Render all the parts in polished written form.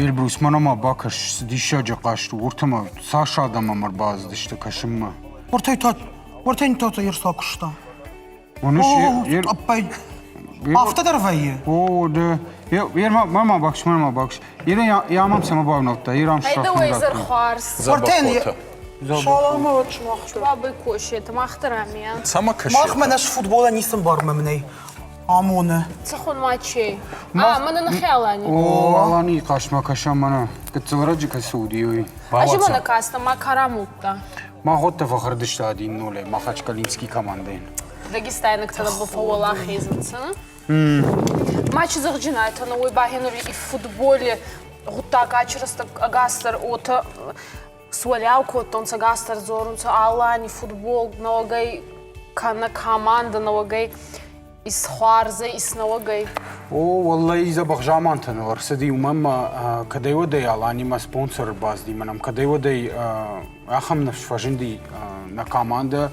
Эльбрус, мӕнӕ ма бакӕс, цы диссаджы хъазт у, уыртӕ ма цас адӕм ӕм ӕрбацыдысты кӕсынмӕ. Уыртӕй та, уыртӕй та та ӕрцакуыста. Уыныс, О, Афтӕ дӕр вӕййы? О, да. Ер ма ма бакс, ма ма бакс. Ер я мам сама бавналдта, ер ам Айда уӕзӕр хуарз. Уыртӕн Саламат мах. Бабай кошет, мах дӕр ами. Цӕмӕ кӕсет? Мах мӕнӕ футбола ницы ӕмбармӕ мынӕй амоны. Цӕхон матчей. А, мӕнӕ нӕхи Алани. О, Аланийы хъазтмӕ кӕсӕм мӕнӕ. Гыццыл раджы кӕцы уыди, уый. Ӕз мӕнӕ кастӕн, ма карамудта. Махуӕттӕ фӕхӕрдысты один нолӕй Махачкалинский командӕйӕн. Дагестайнӕгтӕ нӕ фӕуӕлахиз нцӕ. Матч зӕгъджынайтӕ, но уой бахенури и футболе гъуддаг ачырӕстӕг ӕгасдӕр отӕ суӕлиау кодтонцӕ, ӕгасдӕр дзорунцӕ Алани футбол нӕуӕгӕй кӕнӕ командӕ нӕуӕгӕй исхуарзӕй, иснӕуӕгӕй. О, уӕллӕй дзӕбӕх замантӕ ныл ӕрцыди, уымӕн ма кӕдӕй-уӕдӕй Аланимӕ спонсор ӕрбацыди, мӕнӕм кӕдӕй-уӕдӕй ахӕм ныфс фӕзынди нӕ командӕ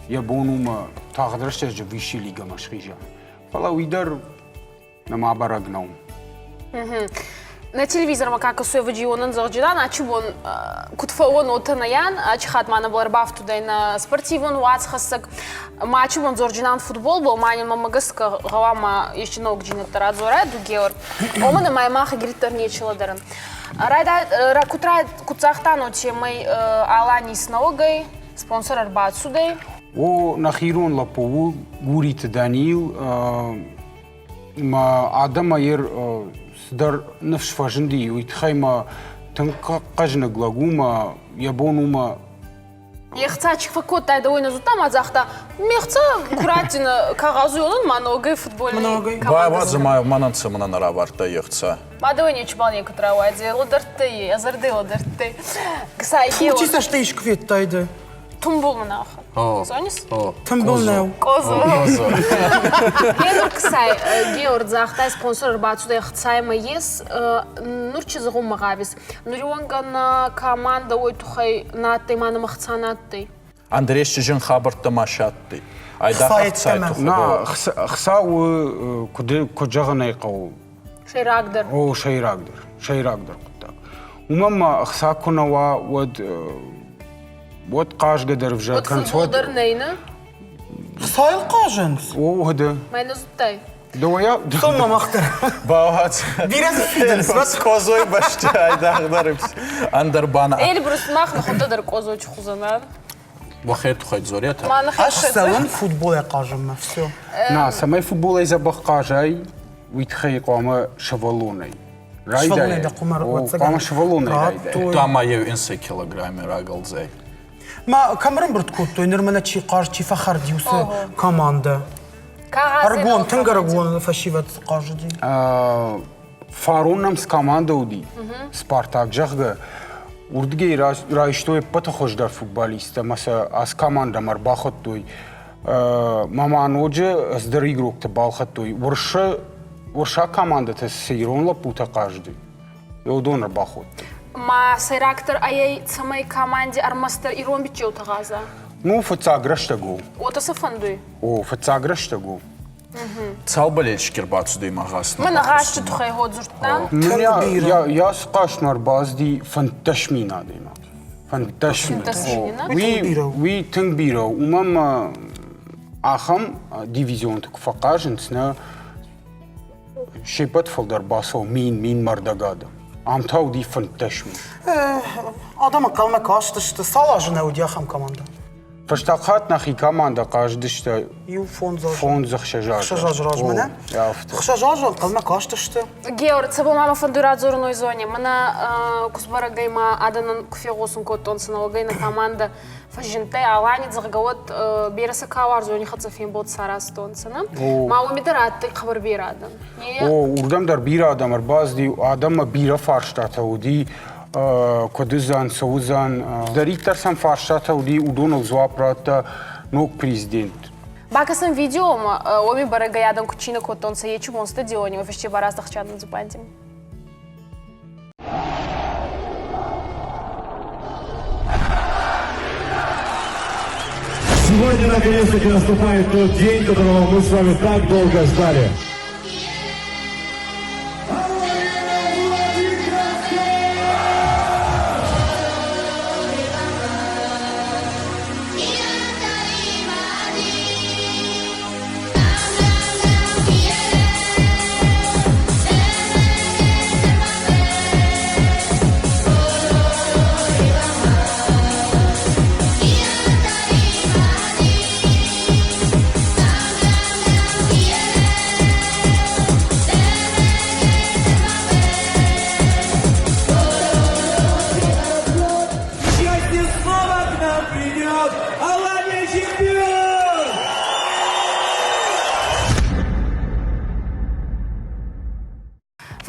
йӕ бон у мӕ тагъд рӕстӕджы высший лигӕмӕ схиза. Фӕлӕ уый дӕр нӕма бӕрӕг нӕу. На телевизормӕ ка кӕсуй ӕвӕджионӕн зӕгъджидӕн, ачи бон куд фӕууӕн, уотӕ нӕйӕн, ачи хатт ма нӕбал ӕрбафтудӕй нӕ спортивон уацхӕссӕг. Ма ачи бон дзорджинан футболбол, ма мӕмӕ гӕсгӕ гъӕуама ести ногдзийнӕдтӕ радзорай дугеор. Уомӕн ӕма мах ӕгириддӕр нечи лӕдӕрӕн. Райда, куд, куд загътан, уотемӕй Алани иснӕуӕгӕй, спонсор ӕрбацудӕй. О, нӕхи ирон лӕппу у Гуриты Даниил. Мӕ адӕмӕ ер цыдӕр ныфс фӕзынди, уый тыххӕй мӕ тынг хъӕзныг лӕг у мӕ йӕ бон у мӕ Йе хца чи фӕкодтай, да уый нӕ зудта ма загъта, ме хца ку раттин кӕгъӕзуйонӕн ма ногӕй футбольный Бауадзы ма мӕнӕн цӕмӕн нӕ равардта йе хца. Ма дӕуӕй нечибал некуд рауайдзӕй, лӕдӕрдтӕй, ӕ зӕрдӕ лӕдӕрдтӕй. Фурти цӕстӕй искуы федтай ды? Тумбул мын Зонис? Тымбыл нӕу. Къозо. Генур ксай, Георг загътай спонсор ӕрбацудӕй ӕхцаймӕ ес. Нур чи зӕгъунмӕ гъавис? Нуриуӕнгӕ нӕ командӕ уой туххӕй нӕ адтӕй ма нӕмӕ хца нӕ адтӕй. Андресчижин хабӕрттӕ ма сӕтти. Айдагъ ӕхцай туххӕй. На, хца у, куыд куыд зӕгъын ӕй хъӕуы. Сӕйрагдӕр. О, сӕйрагдӕр. Сӕйрагдӕр хъуыддаг. Уымӕн ма ӕхца куы нӕ уа, уӕд уӕд хъазгӕ дӕр ӕвзӕр Уӕд футбол дӕр нӕй, нӕ? Хцайыл хъазынц? О, уӕдӕ. Мӕ зудтай. Дӕуӕйӕ? Цом мах дӕр. Бауадз. Бирӕ дзы фидынц. Къозой бӕсты айдагъдӕр ӕндӕр бана. Эльбрус, мах нӕхуӕдтӕ дӕр къозочи хузӕнӕн. Уӕхе туххӕй дзоретӕ. Ӕз цӕуын футболӕй хъазынмӕ, все. На, цӕмӕй футболӕй дзӕбӕх хъазай, уый тыххӕй хъуамӕ сывӕллонӕй райдайай. Хъуамӕ сывӕллонӕй райдайай. Та ма еу инсӕй килограмми рагӕлдзӕй. Ма кӕм ӕрӕмбырд кодтой, ныр мӕнӕ чи хъазт, чи фӕхӕрди уыцы командӕ? Ӕрыгон, тынг ӕрыгон фӕсивӕд хъазыди. Фарон нӕм цы командӕ уыди, Спартак, зӕгъгӕ, уырдыгӕй райстой ӕппӕты хуыздӕр футболисттӕ ӕмӕ сӕ ацы командӕмӕ ӕрбахуыдтой. Мӕ ма ноджы ӕздӕр игроктӕ балхӕдтой. Уырысы уырыссаг командӕтӕ цы ирон лӕппутӕ хъазыди, уыдон ӕрбахуыдтой. Ма сӕйрагдӕр ӕй, цӕмӕй команди ӕрмӕстдӕр ирон биччеутӕ гъаза? Ну, фыццаг рӕстӕг у. Уотӕ сӕ фӕндуй? О, фыццаг рӕстӕг у. Цал болельщики ӕрбацудӕй ма гъастмӕ? Мӕн гъасти туххӕй дзурдтан. Я хъастмӕ ӕрбацыди 15 мин адӕймаг. 15 мин. Уый тынг бирӕ у. Уымӕн ма ахӕм дивизионты куы фӕхъазынц, нӕ се ппӕт фылдӕр бацӕуы мин, мин мӕрдӕг адӕм. Ам та уыди 15 мин. Адӕм ӕнхъӕлмӕ кастысты. Цал азы нӕ уыди ахӕм командӕ? Фӕстаг хатт нӕхи командӕ хъазыдысты Иу фондз азы. фондз-ӕхсӕз азы. Ӕхсӕз азы размӕ, нӕ? Афтӕ. Ӕхсӕз азы ӕнхъӕлмӕ кастысты. Геор, цӕбӕл ма мӕ фӕндуй радзорун уой зони. Мӕнӕ кусбӕрӕгӕй ма адӕнӕн ку фегъосун кодтонцӕ нӕуӕгӕй нӕ командӕ фӕззиндтӕй Алани, зӕгъгӕ, уӕд берӕ сӕ ка уарзони хӕццӕ фембӕлд саразтонцӕ, нӕ? Ма уоми дӕр адтӕй хъӕбӕр берӕ адӕм. О, уырдӕм дӕр бирӕ адӕм ӕрбацыди, адӕммӕ бирӕ фарстатӕ уыди. Куыд уыдзӕн, цы уыдзӕн. Цыдӕриддӕр сӕм фарстатӕ уыди, уыдоныл дзуапп радта ног президент. Бакӕсӕн видеомӕ, уоми бӕрӕгӕй адӕм куд чинӕ кодтонцӕ, ечи бон стадиони офисти бараздӕхчадон дзубанди. Сегодня наконец-таки наступает тот день, которого мы с вами так долго ждали.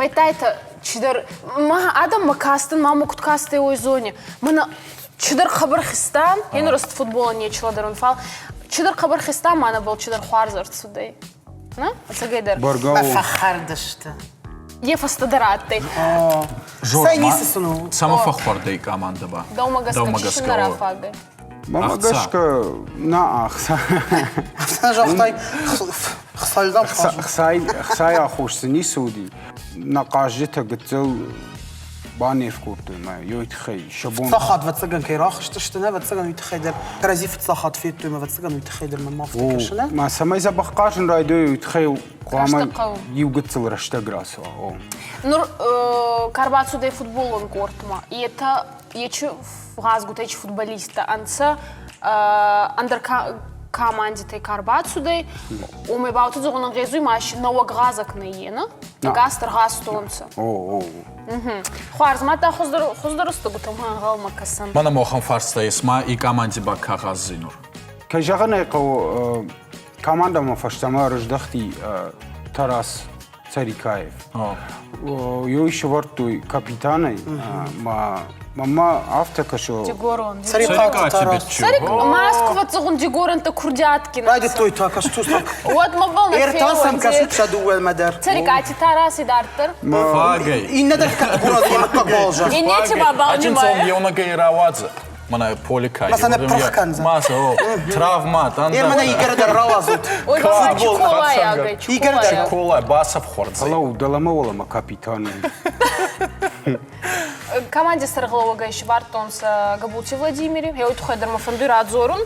Фӕйдтайтӕ, чидӕр ма адӕммӕ кастӕн, ма мӕ куд кастӕй уой зони. Мӕнӕ чидӕр хъӕбӕр хизтан, енураст футболӕн нечи лӕдӕрун, фал чидӕр хъӕбӕр хизтан, ма нӕбӕл чидӕр хуарз ӕрцудӕй. На, ӕцӕгӕйдӕр. Бӕргӕ Мӕ фӕххӕрд сты. Е фӕстӕдӕр адтӕй. Цӕй ницы сын у. Цӕмӕ фӕххуӕрдӕй командӕ ба? Дӕумӕ гӕсгӕ чи син нӕ рафагӕй? Мӕмӕ гӕсгӕ нӕ ӕхца. Загътай, хцайдам Хцай аххос дзы ницы уыди. Нӕ хъазджытӕ гыццыл банеф кодтой мӕ ёй тыххӕй сӕ бон. Фыццаг ӕвӕццӕгӕн кӕй рахызтысты, нӕ ӕвӕццӕгӕн уый тыххӕй дӕр кӕрӕдзи фыццаг хатт федтой мӕ ӕвӕццӕгӕн уый тыххӕй дӕр мӕнмӕ афтӕ кӕсы, нӕ? Ма цӕмӕй дзӕбӕх хъазын райдайой, уый тыххӕй хъуамӕ иу гыццыл рӕстӕг рацӕуа. О. Нур ка рбацудӕй футболон къордмӕ, етӕ ечи гъазгутӕ, ечи футболисттӕ ӕнцӕ ӕндӕр командитӕй ка рбацудӕй, уомӕй бауты зӕгъун ӕнгъезуй ма нӕуӕг гъазӕг нӕййена, ӕгасдӕр гъазтонцӕ. Хуарз, мадта хуздӕр хуздӕр устугутӕмӕ ӕнгъӕлмӕ кӕсӕн. Мӕнӕ мохӕн фарста ес, ма и команди ба ка гъаздзӕй нур? Кӕй зӕгъын ӕй хъӕуы, командӕмӕ фӕстӕмӕ ӕрыздӕхти Тарас Царикаев. Ёй сӕвӕрдтой капитанӕй, ма мӕнмӕ афтӕ кӕсы. Дигорон. Царикати Тарас. Царик, Москва цӕгъун дигорӕнтӕ курдиаткин. Райдыдтой та кӕстуслак. Уӕд мӕбӕл нӕ Ӕртасӕм кӕсут сӕ дыууӕмӕ дӕр. Царикати Тарас идарддӕр. Фагӕй. Иннӕ дӕр категория мыггаг бал зӕгъ. Иннети ба бал Аджинцом еунӕгӕй рауадзӕ. Мӕнӕ поликай. Ма сӕ ныппырх кӕндзӕн. Ма сӕ, о, травмат, Е мӕнӕ Игоры дӕр рауадзут. Ой, Футбол. Чиколайагӕй, Игорь дӕр. Чиколай, бацӕфхуӕрдзӕй. Фӕлӕуу, дӕлӕмӕ-уӕлӕмӕ капитан. Команди сӕргълӕууӕгӕй сӕвардтонцӕ Габулти Владимири. Еуй туххӕй дӕр мӕ фӕндуй радзорун.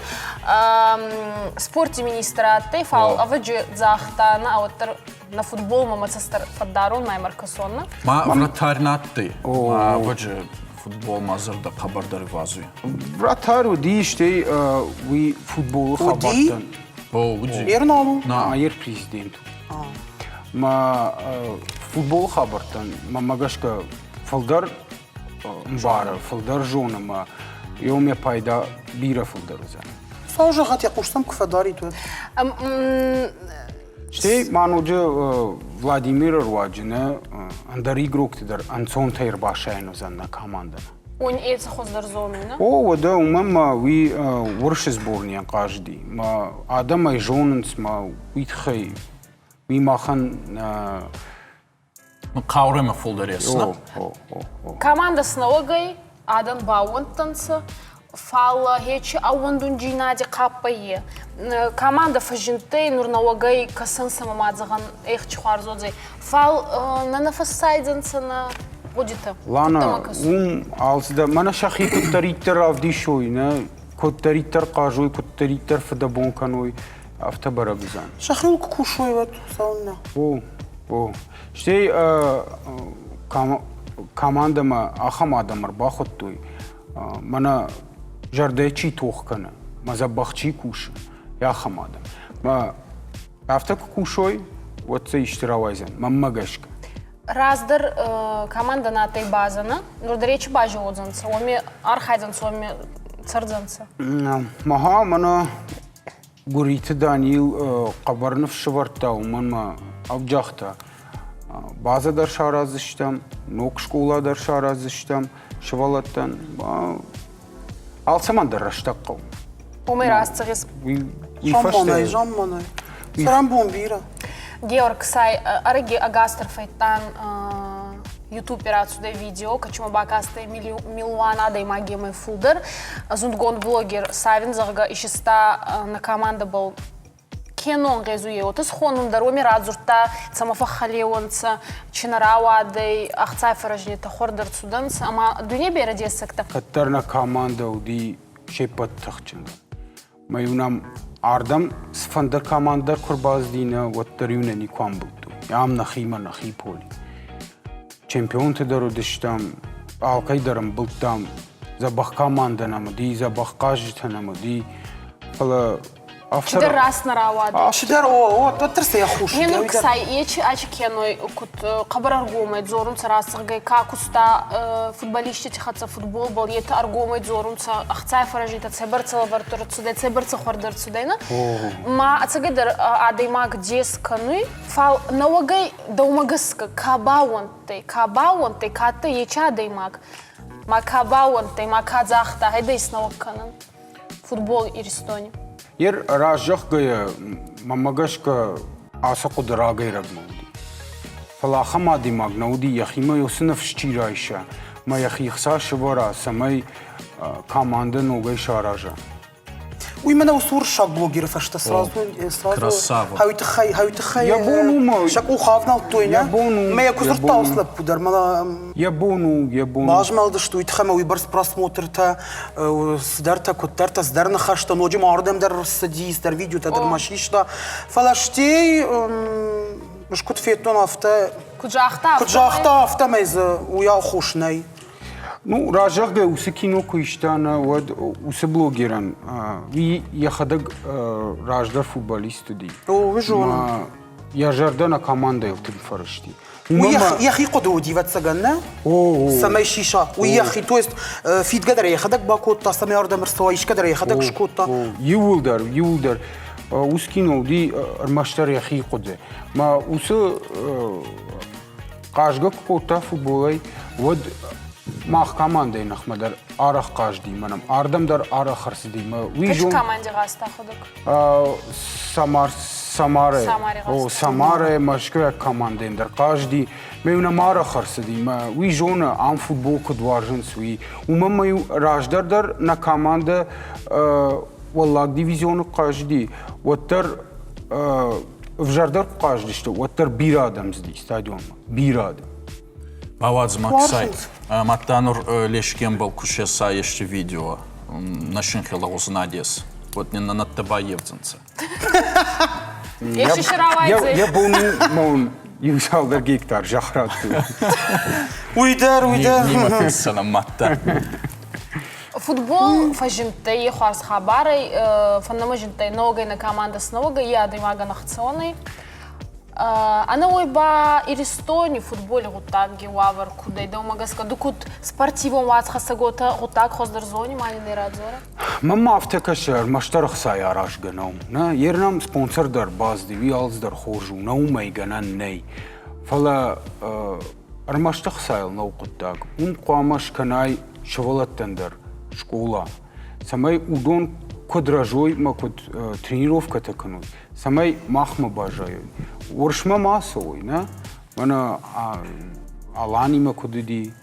Спорти министр адтӕй, фал ӕвӕджи загъта, на, уӕддӕр на футболмӕ мӕ цӕстӕ фӕддарун, ма ӕркӕсонна. Ма вратарь на адтӕй. Ма ӕвӕджи футболмӕ зӕрдӕ хъӕбӕрдӕр ивазуй. Вратарь уыди, стӕй уый футболы хабӕрттӕн. О, уыди. Ер нал у? На, ер президент. Ма футболы хабӕрттӕн мӕнмӕ гӕсгӕ фылдӕр ӕмбары, фылдӕр зоны ӕмӕ йомӕ пайда бирӕ фылдӕр уыдзӕн. Сау зӕгъӕт йӕ хъустӕм куы фӕдарид, уӕд. Стӕй ма ноджы Владимиры руаджы нӕ ӕндӕр игрокты дӕр ӕнцонтӕй ӕрбасайӕн уыдзӕн нӕ командӕмӕ. Он эти хуыздӕр зоны, нӕ? О, уӕдӕ уымӕн ма уый уырысы сборныйӕн хъазыди. Мӕ адӕм ӕй зонынц, мӕ уый тыххӕй уый махӕн Хъаурӕмӕ фулдӕр ес, нӕ? Командӕ снӕуӕгӕй адӕн баууӕндтӕнцӕ, фал хечи ӕууӕндундзийнади хъаппӕй е. Командӕ фӕззиндтӕй, нур нӕуӕгӕй кӕсӕн сӕмӕ ма зӕгъӕн, ӕхчи хуарз уодзӕй. Фал нӕ нӕ фӕссайдзӕнцӕ нӕ гъудитӕ. Лана, уым алцыдӕр, мӕнӕ сӕхи куыддӕриддӕр равдисой, нӕ куыддӕриддӕр хъазой, куыддӕриддӕр фыдӕбон кӕной, афтӕ бӕрӕг уыдзӕн. Сӕхиуыл куы кусой, уӕд цӕуылнӕ? О, о. Стӕй командӕмӕ ахӕм адӕм ӕрбахуыдтой, мӕнӕ зӕрдӕ чи тох кӕны, мӕ дзӕбӕх чи кусы, ахӕм адӕм. Мӕ афтӕ куы кусой, уӕд дзы исты рауайдзӕн, мӕнмӕ гӕсгӕ. Раздӕр командӕ на адтӕй базӕнӕ, нур дӕр ечи базелдзӕнцӕ, уоми архайдзӕнцӕ, уоми цӕрдзӕнцӕ. Мӕ мӕнӕ Гуриты Даниил хъӕбӕр ныфс сӕвӕрдта, уымӕн ма ӕвджагъта. Базӕ дӕр сараздзыстӕм, ног скъола дӕр сараздзыстӕм сывӕллӕттӕн. Алцӕмӕн дӕр рӕстӕг хъӕуы. Уымӕй раст зӕгъис. Уый фӕстӕ... Замманай. Цӕрӕнбон бирӕ. Георг Сай ӕрӕги ӕгасдӕр федтан YouTube рацудӕй видео, кӕцимӕ бакастӕй милуан адӕймагемӕй фулдӕр. Зундгонд блогер Савин, зӕгъгӕ, исиста нӕ командӕбӕл кенон гъезуй уотӕ схонун дӕр уоми радзурдта, цӕмӕ фӕххӕлеуӕнцӕ, чи нӕ рауадӕй, ӕхцай фӕрӕзнитӕ хуӕрд ӕрцудӕнцӕ ӕма дуйне берӕ дессӕгтӕ. Кӕддӕр нӕ командӕ уыди се ппӕт тыхджындӕр. Мӕ-иу нӕм ардӕм цыфӕнды командӕ дӕр куы рбацыди, нӕ, уӕддӕр-иу нӕ никуы амбылдтой. Ам нӕхимӕ нӕхи поли. Чемпионты дӕр уыдыстӕм, алкӕй дӕр ӕмбылдтам. Дзӕбӕх командӕ нӕм уыди, дзӕбӕх хъазджытӕ нӕм уыди. Фӕлӕ Чидӕр раст нӕ рауад. Чидӕр, о, уӕддӕр сӕ йӕ хус. Генур ксай, ечи ачи кеной куд хъӕбӕр ӕргомӕй дзорунцӕ рацӕггӕй, ка куста футболистити хӕццӕ футболбӕл, етӕ ӕргомӕй дзорунцӕ, ӕхцай фӕрӕзнитӕ цӕйбӕрцӕ лӕвӕрд ӕрцудӕй, цӕйбӕрцӕ хуӕрд ӕрцудӕй, нӕ? Ма ӕцӕгӕйдӕр адӕймаг дес кӕнуй, фал нӕуӕгӕй дӕумӕ гӕсгӕ ка баууӕндтӕй, ка баууӕндтӕй, ка адтӕй ечи адӕймаг, ма ка баууӕндтӕй, ма ка загъта, гьӕйдӕ иснӕуӕг кӕнӕн футбол Иристони. Ер раззӕгъгӕйӕ, мӕнмӕ гӕсгӕ, ацы хъуыды рагӕй-рӕгмӕ уыди. Фӕлӕ ахӕм адӕймаг нӕ уыди, йӕхимӕ уыцы ныфс чи райса, мӕ йӕхи хца сӕвӕра, цӕмӕй командӕ ногӕй сараза. Уый мӕнӕ уыцы уырыссаг блогеры фӕстӕ сразу Красава. Хауи тыххӕй, хауи тыххӕй Йӕ бон у мӕ сӕ къух авнӕлдтой, нӕ? Йӕ бон у. Мӕ йӕ куы дзырдта уыцы лӕппу дӕр, мӕ Йӕ бон у, йӕ бон у. Базмӕлдысты уый тыххӕй ӕмӕ уыйбӕрц просмотртӕ, цыдӕртӕ, куыддӕртӕ, цыдӕр ныхӕстӕ, ноджы ма ардӕм дӕр цыди, цыдӕр видеотӕ дӕр ма систа. Фӕлӕ стӕй ӕз куыд федтон, афтӕ Куыд загъта, куыд загъта, афтӕмӕй дзы уый аххос нӕй. Ну, разӕгъгӕ уыцы кино куы иста, нӕ, уӕд уыцы блогерӕн уый йӕхӕдӕг раздӕр футболист уыди. О, уый зонын. Йӕ зӕрдӕ нӕ командӕйыл тынг фӕрысти. Уый йӕхи хъуыды уыди, ӕвӕццӕгӕн, нӕ? Цӕмӕй сиса. Уый йӕхи, то есть фидгӕ дӕр йӕхӕдӕг бакодта, цӕмӕй ардӕм ӕрцӕуа, исгӕ дӕр йӕхӕдӕг скодта. Иууылдӕр, иууылдӕр. Уыцы кино уыди ӕрмӕстдӕр йӕхи хъуыды. Мӕ уыцы хъазгӕ куы кодта футболӕй, уӕд мах командӕйы ныхмӕ дӕр арӕх хъазыди мӕнӕн. Ардӕм дӕр арӕх ӕрцыди. Уый зон... команде гъазта худӕг? Самар, Самарӕ. О, Самарӕ, мӕскуыйаг командӕйӕн дӕр хъазыди. Мӕ нӕм арӕх ӕрцыди. Мӕ уый зоны, ам футбол куыд уарзынц, уый. Уымӕн мӕ-иу раздӕр дӕр нӕ командӕ уӕллаг дивизионы хъазыди, уӕддӕр ӕвзӕрдӕр куы хъазыдысты, уӕддӕр бирӕ адӕм цыди стадионмӕ. Бирӕ адӕм. Бауадз Максай. Мадта нур Лешкембал ку сеса ести видео на шинхелагъузнадес. Вот не на нӕдтӕ баййевдзӕнцӕ. Йӕ бон у иу цалдӕр гектар зӕхх радтой. Уый дӕр, уый дӕр. Нима фессӕнӕм мадта. Футбол фӕззиндтӕй е хуарз хабарӕй, фӕндӕмӕ зиндтӕй нӕуӕгӕй нӕ командӕ снӕуӕгӕй, е адӕймагӕн ӕхцӕуӕнӕй. Ӕнӕуой ба Иристони футболи гъуддаги уавӕр куд ӕй, дӕумӕ гӕсгӕ, ду куд спортивон уацхӕссӕготӕ гъуддаг хуӕздӕр зони, ма нин радзорӕ? Мӕнмӕ афтӕ кӕсы, ӕрмӕстдӕр ӕхцайы аразгӕ нӕу. Нӕ, ер нӕм спонсор дӕр бацыди, уый алцыдӕр хорз у, нӕ уымӕй гӕнӕн нӕй. Фӕлӕ ӕрмӕст ӕхцайыл нӕу хъуыддаг. Уым хъуамӕ скӕнай сывӕллӕттӕн дӕр скъола, цӕмӕй уыдон куыд рӕзой ӕмӕ куыд тренировкӕтӕ кӕной, цӕмӕй махмӕ баззайой. Уырысмӕ ма ацӕуой, нӕ? Мӕнӕ Аланимӕ куыд уыди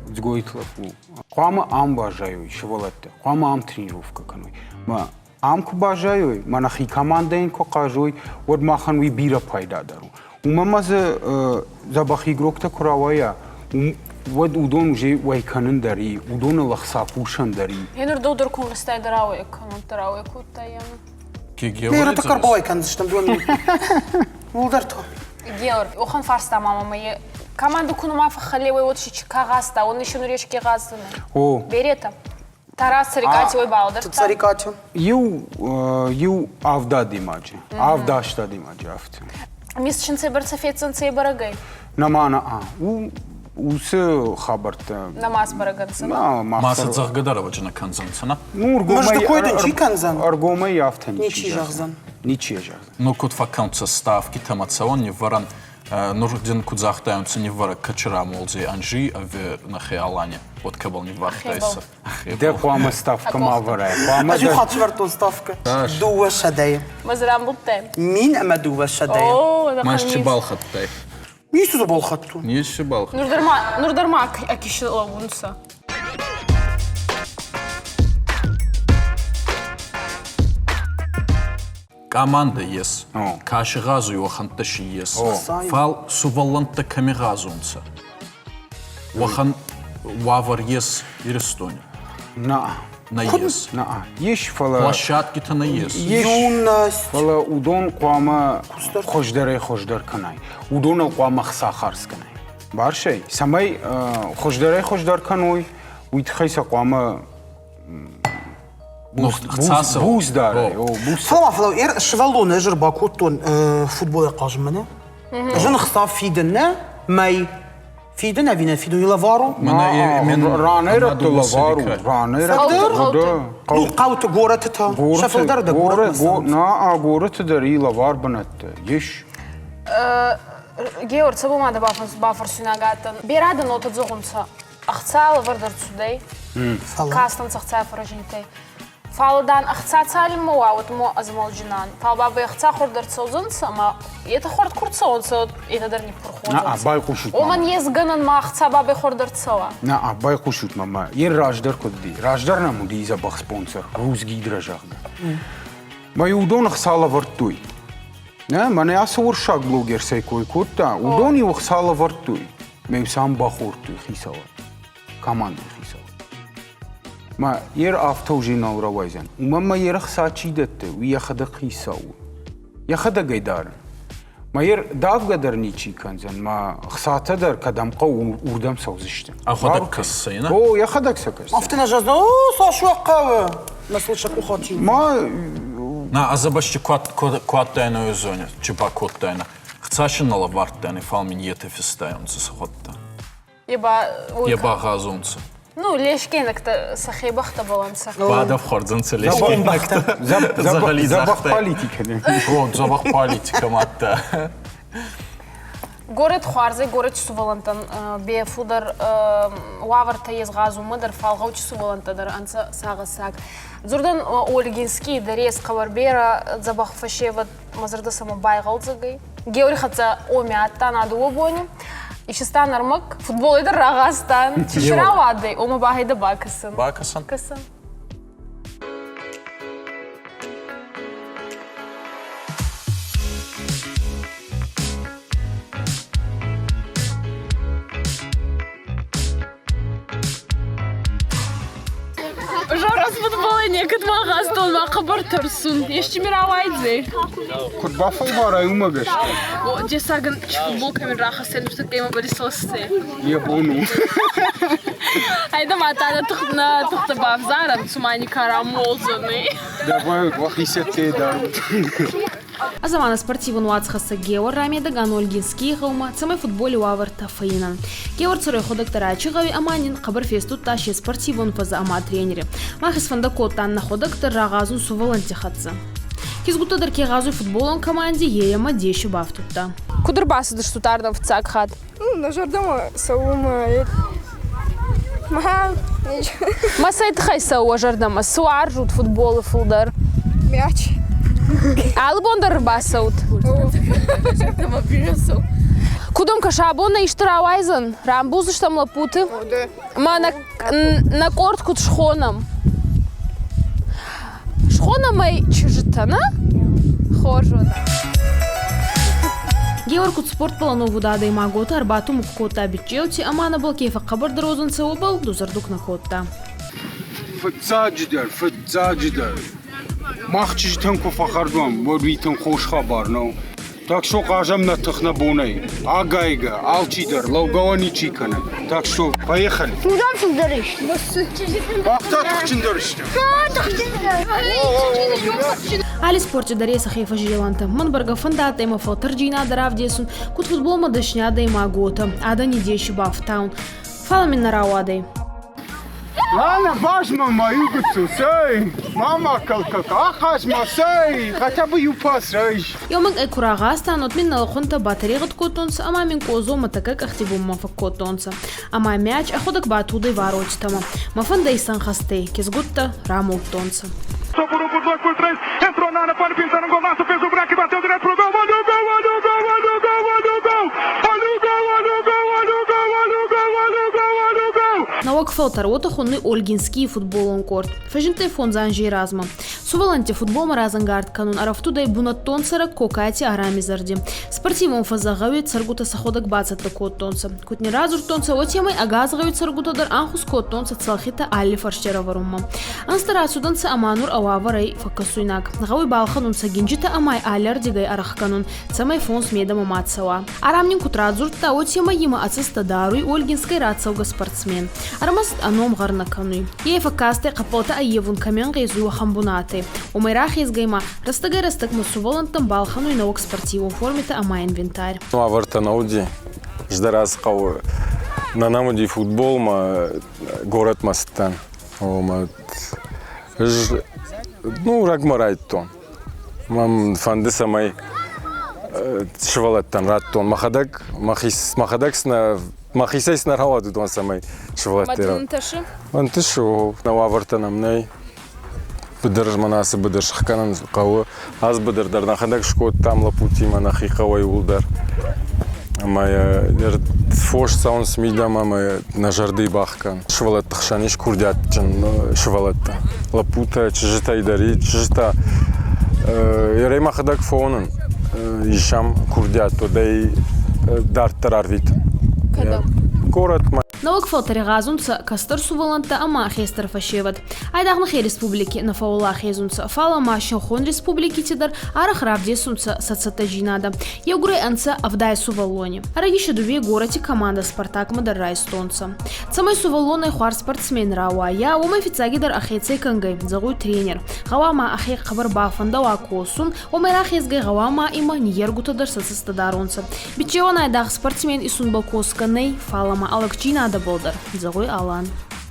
Дзгойты лӕппу. Хъуамӕ ам баззайой сывӕллӕттӕ, хъуамӕ ам тренировкӕ кӕной. Мӕ ам куы баззайой, мӕ нӕхи командӕйӕн куы хъазой, уӕд махӕн уый бирӕ пайдадӕр у. Уымӕн ма дзы дзӕбӕх игроктӕ куы рауайа, уӕд уыдон уже уӕй кӕнын дӕр и, уыдоныл ӕхца кусӕн дӕр и. Еныр дӕу дӕр конгресстӕй дӕр ауӕй кӕнон, дӕр ауӕй кодтай ӕмӕ. Георги бауӕй кӕндзыстӕм дыууӕ минуты. Уылдӕр та. Георг, охан фарста мама мӕ команду куы нума фӕхӕлеуӕй, уӕд си ка гъазта, он еще нурешки гъаздзӕнӕ. О. Беретӕ. Тарас Царикати ой балдӕрдта. Царикати. Иу иу авд адӕймаджы, авд аст адӕймаджы афтӕ. Мисчин цӕйбӕрцӕ феддзӕн цӕйбӕрӕгӕй? Нӕма нӕ у уыцы хабӕрттӕ. Нӕма сбӕрӕг ӕнцӕ? Ма сӕ зӕгъгӕ дӕр ӕвӕджы нӕ кӕндзӕнцӕ, нӕ? Ну, Мӕсты кой дын чи кӕндзӕн? Ӕргомӕй афтӕ ничи зӕгъдзӕн. Ничи зӕгъдзӕн. Ну, куд фӕккӕнцӕ ставкитӕмӕ цӕуӕн ниввӕрӕн, нур дин куд загътайонцӕ ниввӕрӕг кӕчи рамолдзей Анжи ӕви нӕхе Алани, вот кӕбӕл ниввардтайсӕ? Дӕ хъуамӕ ставкӕ ма ӕвӕрай. Хъуамӕ Ӕз иу хатт сӕвӕрдтон ставкӕ. 200-йы. Мӕ дзы рамбылдтай? 1200-йы. О, Мӕсчы балхӕдтай? Ницы дзы балхӕдтон. Ницы балхӕдтон. Нур дӕр ма, нур дӕр ма акисы лӕууынцӕ. Командӕ ес, ка си гъазуй, уӕхӕнттӕ си ес. Фал сувӕллӕнттӕ кӕми гъазунцӕ? Уӕхӕн уавӕр ес Иристони? Нӕ. Нӕййес. Нӕ. Ес, фӕлӕ... Площадкитӕ нӕййес. Юность. Фӕлӕ уыдон хъуамӕ хуыздӕрӕй-хуыздӕр кӕнай. Уыдоныл хъуамӕ хца хардз кӕнай. Барсӕй, цӕмӕй хуыздӕрӕй-хуыздӕр кӕной, уый тыххӕй сӕ хъуамӕ... Буз дарӕй, о, буз. Фӕлӕ ма, фӕлӕ сывӕллоны ӕз ӕрбакодтон футболӕй хъазынмӕ, нӕ? Ӕз ын ӕхца фидын, нӕ? Мӕй. Фидын ӕви нӕ фидын, лӕвар у? Ранӕй-рӕтты лӕвар у. Ранӕй-рӕтты. Ну, хъӕуты, горӕты та. Сӕ фылдӕр дӕ горӕтмӕ. На, горӕты дӕр и лӕвар бынӕттӕ. Ис. Геор, цӕбӕл ма дӕ бафӕрсуйнаг адтӕн? Берӕ дӕ нотӕ зӕгъунцӕ. Ӕхца лӕвӕрд ӕрцудӕй. Кастӕнцӕ ӕхца фӕрӕзинтӕй. Фал, дан, ӕхца цалинмӕ уа, уӕдмӕ ӕзмӕлджинан. Фал бабӕй ӕхца хуӕрд ӕрцӕудзӕнцӕ ӕма етӕ хуӕрд ку рцӕуонцӕ, етӕ дӕр ниппурх уодзӕнцӕ. Байхъусут Уомӕн ес гӕнӕн ма ӕхца бабӕй хуӕрд ӕрцӕуа. На, байхъусут мӕмӕ. Е раздӕр куд уыди? Раздӕр нӕм уыди дзӕбӕх спонсор, Русгидро, зӕгъгӕ. Мӕ уыдон ӕхца лӕвӕрдтой. Нӕ, мӕнӕ ацы уырыссаг блогер цӕй кой кодта, уыдон-иу ӕхца лӕвӕрдтой. Мӕ-иу сӕм бахордтой хицауад, командӕйы хицауад. Мӕ ер афтӕ уже нал рауайдзӕн. Уымӕн мӕ ер ӕхца чи дӕтты, уый йӕхӕдӕг хицау у. Йӕхӕдӕг ӕй дары. Мӕ ер давгӕ дӕр ничи кӕндзӕн, мӕ хцатӕ дӕр кӕдӕм хъӕуы, уырдӕм цӕудзысты. Ӕхуӕдӕг кӕсдзӕй, нӕ? О, йӕхӕдӕг сӕ кӕсдзӕн. Афтӕ нӕ зӕгъдзӕн, о, цас уӕ хъӕуы? Мӕ сыл сӕ къух атил. Ма... На, азабасчы куы адтайна зоне, чи бакодтайна. Хца син нӕ лӕвардтайна, фал мин етӕ фистайонцӕ сӕхуӕдтӕ. Е ба... Е ба гъазунцӕ. Ну, лешкенӕгтӕ сӕхе бӕхтӕбӕл ӕнцӕ. Бадӕфхуӕрдзӕнцӕ лешкенӕгтӕ. Дзӕбӕх политикӕ. О, дзӕбӕх политикӕ мадта. Горӕт хуарзӕй горӕти сувӕллӕнттӕн бе фулдӕр уавӕртӕ ес гъазунмӕ дӕр, фал гъӕути сувӕллӕнттӕ дӕр ӕнцӕ сагъӕссаг. Дзурдӕн Ольгинский дӕр ес хъӕбӕр берӕ дзӕбӕх фӕсевӕд, мӕ зӕрдӕ сӕмӕ байгъӕлдзӕг ӕй. Геори хӕццӕ оми адтан а дууӕ бони. Исистан ӕрмӕг, футболӕй дӕр рагъазтан. Чи рауадӕй, ома багьайдӕ бакӕсӕн. Бакӕсӕн? Кӕсӕн. Жора футболӕй некӕд ма гъазтон, ма хъӕбӕр тӕрсун. Ести ми рауайдзӕй? Куд бафӕлварай, уымӕ гӕсгӕ. О, дессагӕн футбол кӕмин рахӕссӕн, нуртӕккӕ имӕ барисоссе. Йӕ бон у. Айда ма та нӕ тыхтӕ бавзарӕм, цума ника рамолдзӕнӕй. Давай, уӕхи дарут. А замана спортивон уацхӕссӕг Геор рамедӕг Ольгинскийи гъӕумӕ, цӕмӕй футболи уавӕртӕ фӕййинӕн. Геор цӕрӕй ходӕгтӕ Рачи гъӕуи ӕма нин хъӕбӕр фестудта се спортивон фӕзӕ ӕма тренери. Мах исфӕндӕ кодтан нӕхуӕдӕг дӕр рагъазун сувӕллӕнтти хӕццӕ. Кизгуттӕ дӕр ке гъазуй футболон команди, е деси бафтудта. Куд ӕрбацыдыстут ардӕм фыццаг хатт? Ну, нӕ зӕрдӕмӕ цӕуы мӕ Мӕ цӕй тыххӕй цӕуы уӕ зӕрдӕмӕ? Цы уарзут футболы фылдӕр? Мяч. Алы бон дӕр ӕрбацӕут? Куыд уӕм кӕсы, абон нӕ исты рауайдзӕн? Рамбулдзыстӕм лӕппуты? Мӕ нӕ къорд куыд схонӕм? Схонӕм ӕй чызджытӕ, нӕ? Хорз уӕд. Геор куд спортбӕл ӕновуд адӕймаг, уотӕ ӕрбатумугъ кодта биччеути ӕма нӕбӕл ке фӕхъхъӕбӕрдӕр уодзӕнцӕ, уобӕл дузӕрдуг нӕ кодта. Фыццаджыдӕр, фыццаджыдӕр, мах чызджытӕн куы фӕхӕрд уӕм, уӕд уый тынг хорз хабар нӕу. Так что хъазӕм нӕ тых нӕ бонӕй. Агайгӕ, алчидӕр, лӕугӕ уӕ ничи кӕны. Так что, поехали. Уыдон фылдӕр ис. Бӕхтӕ тыхджындӕр сты. Али спорти дӕр сӕхе фӕззелӕнтӕ. Мӕн бӕргӕ фӕндадтӕй мӕ фӕлтӕрдзийнадӕ равдесун, куд футболмӕ дӕсни адӕймаг, уотӕ. Адӕни деси бафтаун. Фал мин нӕ рауадӕй. Лана, базма ма иу гыццыл, цӕй! Ма кӕл-кӕл, ахъаз ма, цӕй! Хотя бы иу пас райс. Еумӕг ӕй ку рагъазтан, уӕд мин нӕ лӕхъуӕнтӕ батӕрегъӕд кодтонцӕ ӕма мин къозо мӕ тӕккӕ къӕхти бунмӕ фӕккодтонцӕ. Ӕма мяч ӕхуӕдӕг батудӕй варотитӕмӕ. Мӕ фӕндӕ исӕнхӕст ӕй, кизгуттӕ рамулдтонцӕ. Por 1, por 2, por 3. Entrou na área, pode pintar um golaço, fez o break, bateu direto pro gol. Olha o gol, olha o gol, olha o gol, olha o gol. Olha o gol, olha o gol, olha o gol, olha o gol, olha o gol, olha o gol. Нӕуӕг фӕлтӕр уотӕ хуннуй Ольгинскийи футболон къорд. Фӕззиндтӕй фондз анзей размӕ. Сувӕллӕнтти футболмӕ разӕнгард кӕнун ӕрӕфтудӕй бунӕттон цӕрӕг Кокайти Арами зӕрди. Спортивон фӕзӕ гъӕуи цӕргутӕ сӕхуӕдӕг бацӕттӕ кодтонцӕ. Куд не радзурдтонцӕ, уотемӕй ӕгас гъӕуи цӕргутӕ дӕр ӕнхус кодтонцӕ цӕлхитӕ алли фӕрсти ӕрӕвӕрунмӕ. Ӕнзтӕ рацудӕнцӕ ӕма нур ӕ уавӕр ӕй фӕккӕсуйнаг. Гъӕуй балхӕнун цӕгинджитӕ ӕма аллӕрдигӕй ӕрӕхгӕнун, цӕмӕй фонс медӕмӕ ма цӕуа. Арам нин куд радзурдта, уотемӕй имӕ ӕ цӕстӕ даруй Ольгинскӕй рацӕугӕ спортсмен. Ӕрмӕст ӕ ном гъӕр нӕ кӕнуй. Е фӕккастӕй хъӕппӕлтӕ ӕййевун кӕми ӕнгъезуй, уӕхӕн бунатӕй. Уомӕй рахезгӕй ма рӕстӕгӕй-рӕстӕгмӕ сувӕллӕнттӕн балхӕнуй нӕуӕг спортивон формитӕ ӕма инвентарь. Уавӕртӕ нӕ уыди. Ӕз дӕр ацы хъӕуы нӕ нӕм уыди футболмӕ, горӕтмӕ цыдтӕн. Ома ӕз ну, рӕгмӕ райдыдтон. Мӕн фӕнды, цӕмӕй сывӕллӕттӕн радтон мӕхӕдӕг, мӕхӕдӕг цы мӕхицӕй цы нӕ рауад, уыдон цӕмӕй сывӕллӕтты Ӕнтысы? Ӕнтысы, нӕ уавӕртӕ нӕм нӕй. Быдыр, мӕнӕ ацы быдыр сыхгӕнын хъӕуы. Ацы быдыр дӕр нӕхӕдӕг скодтам лӕппутимӕ нӕхи хъӕуӕй иууылдӕр. Ӕмӕ фос цӕуынц мидӕмӕ ӕмӕ нӕ зӕрдӕйы бахгӕн. Сывӕллӕтты хсӕн ис курдиатджын сывӕллӕттӕ. Лӕппутӕ, чызджытӕй дӕр и, чызджытӕ ерӕй мӕхӕдӕг фӕуынын исӕм курдиат, уӕд ӕй дарддӕр арвитын. Кӕдӕм? Горӕтмӕ. Нӕуӕг фӕлтӕри гъазунцӕ кӕстӕр сувӕллӕнттӕ ӕма хестӕр фӕсевӕд. Айдагъ нӕхе республики нӕ фӕууӕлахез унцӕ, фал ма синхон республикити дӕр арӕх равдесунцӕ сӕ цӕттӕдзийнадӕ. Еугурӕй ӕнцӕ 70 сувӕллони. Ӕрӕги сӕ дууей горӕти командӕ «Спартак»-мӕ дӕр райстонцӕ. Цӕмӕй сувӕллонӕй хуарз спортсмен рауайа, уомӕй фиццагидӕр ӕхецӕй кӕнгӕй, зӕгъуй тренер. Гъӕуама ӕхе хъӕбӕр бафӕндӕуа косун, уомӕй рахезгӕй гъӕуама имӕ ниййергутӕ дӕр сӕ цӕстӕ даронцӕ. Бичеуӕн айдагъ спортсмен исунбӕл косгӕ нӕй, фал ӕма ӕлӕгджийнадӕбӕл дӕр, зӕгъуй Алан.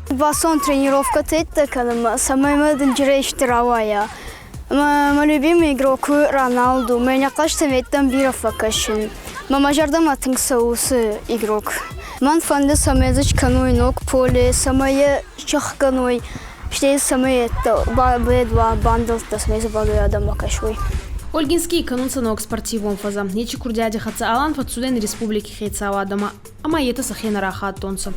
Бацон тренировкӕтӕ кӕнынмӕ, цӕмӕй мӕ дынджырӕй исты рауайа. Мӕ любимый игрок у Роналду. Мӕнӕ хъазтӕм йеддӕм бирӕ фӕкӕсын. Мӕ мӕ зӕрдӕмӕ тынг цӕуы уыцы игрок. Мӕн фӕнды, цӕмӕй дзы скӕной ног поле, цӕмӕй йӕ сӕхгӕной, стӕй цӕмӕй уа бандӕлттӕ, цӕмӕй дзы бадой адӕммӕ кӕсой. Ольгинскийи кӕнунцӕ ног спортивон фӕзӕ. Нечи курдиади хӕццӕ Алан фӕццудӕй нӕ республики хецауадӕмӕ ӕма етӕ сӕхе нӕ рахаттонцӕ.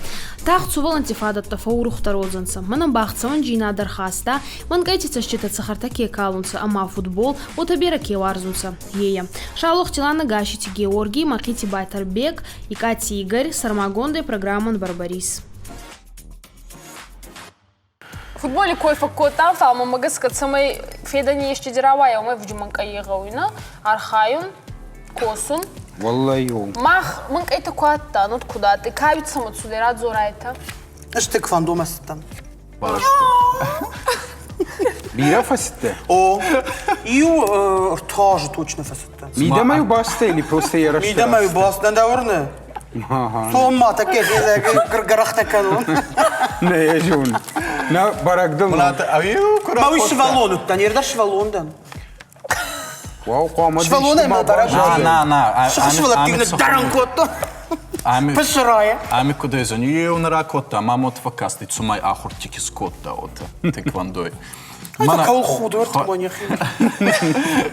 Тагъд сувӕллӕнтти фадӕттӕ фӕуурухдӕр уодзӕнцӕ. Мӕнӕн бахцӕуӕнджийнадӕ ӕрхаста, мӕнкъӕйти цӕститӕ цӕхӕртӕ ке калунцӕ ӕма футбол уотӕ берӕ ке уарзунцӕ, ейӕ. Шалохти Лана Гасити Георгий, Мӕхъити Батӕрбег, Икъати Игорь, сӕрмагондӕй программӕн Барбарис. Футболи кой фӕккодтам, фал мӕмӕ гӕсгӕ, цӕмӕй федӕни ести рауайа, уомӕй вджимӕнкъӕй гъӕуй, нӕ? Архайун, косун. Уӕллӕй, Мах мӕнкъӕйтӕ ку адтан, от куд адтӕй, кауи цӕмӕ цудӕй радзорайтӕ? Ӕз тхэквондомӕ цыдтӕн. Бирӕ фӕцыдтӕ? О, иу ӕртӕ азы точно фӕцыдтӕн. Мидӕмӕ-иу бацыдтӕ или просто йӕ рӕзты Мидӕмӕ-иу бацыдтӕн, дӕ уырны? Цом ма, такке гӕрӕхтӕ кӕнон. Нӕ йӕ зонын. Нӕ бӕрӕг дыл. Ма уый сывӕллон уыдтӕн, ӕрдӕ сывӕллон дӕн. Уау, хъуамӕ Сывӕллонӕй мӕ бӕрӕг На, на, Сыхы сывӕллӕтты дӕрӕн кодта. Пысырайӕ. Ами куд зон, еу нӕ ракодта, ма мот фӕккасти, цумай ахуртики скодта ота тэквондой. Мана кӕуыл худы ӕртымони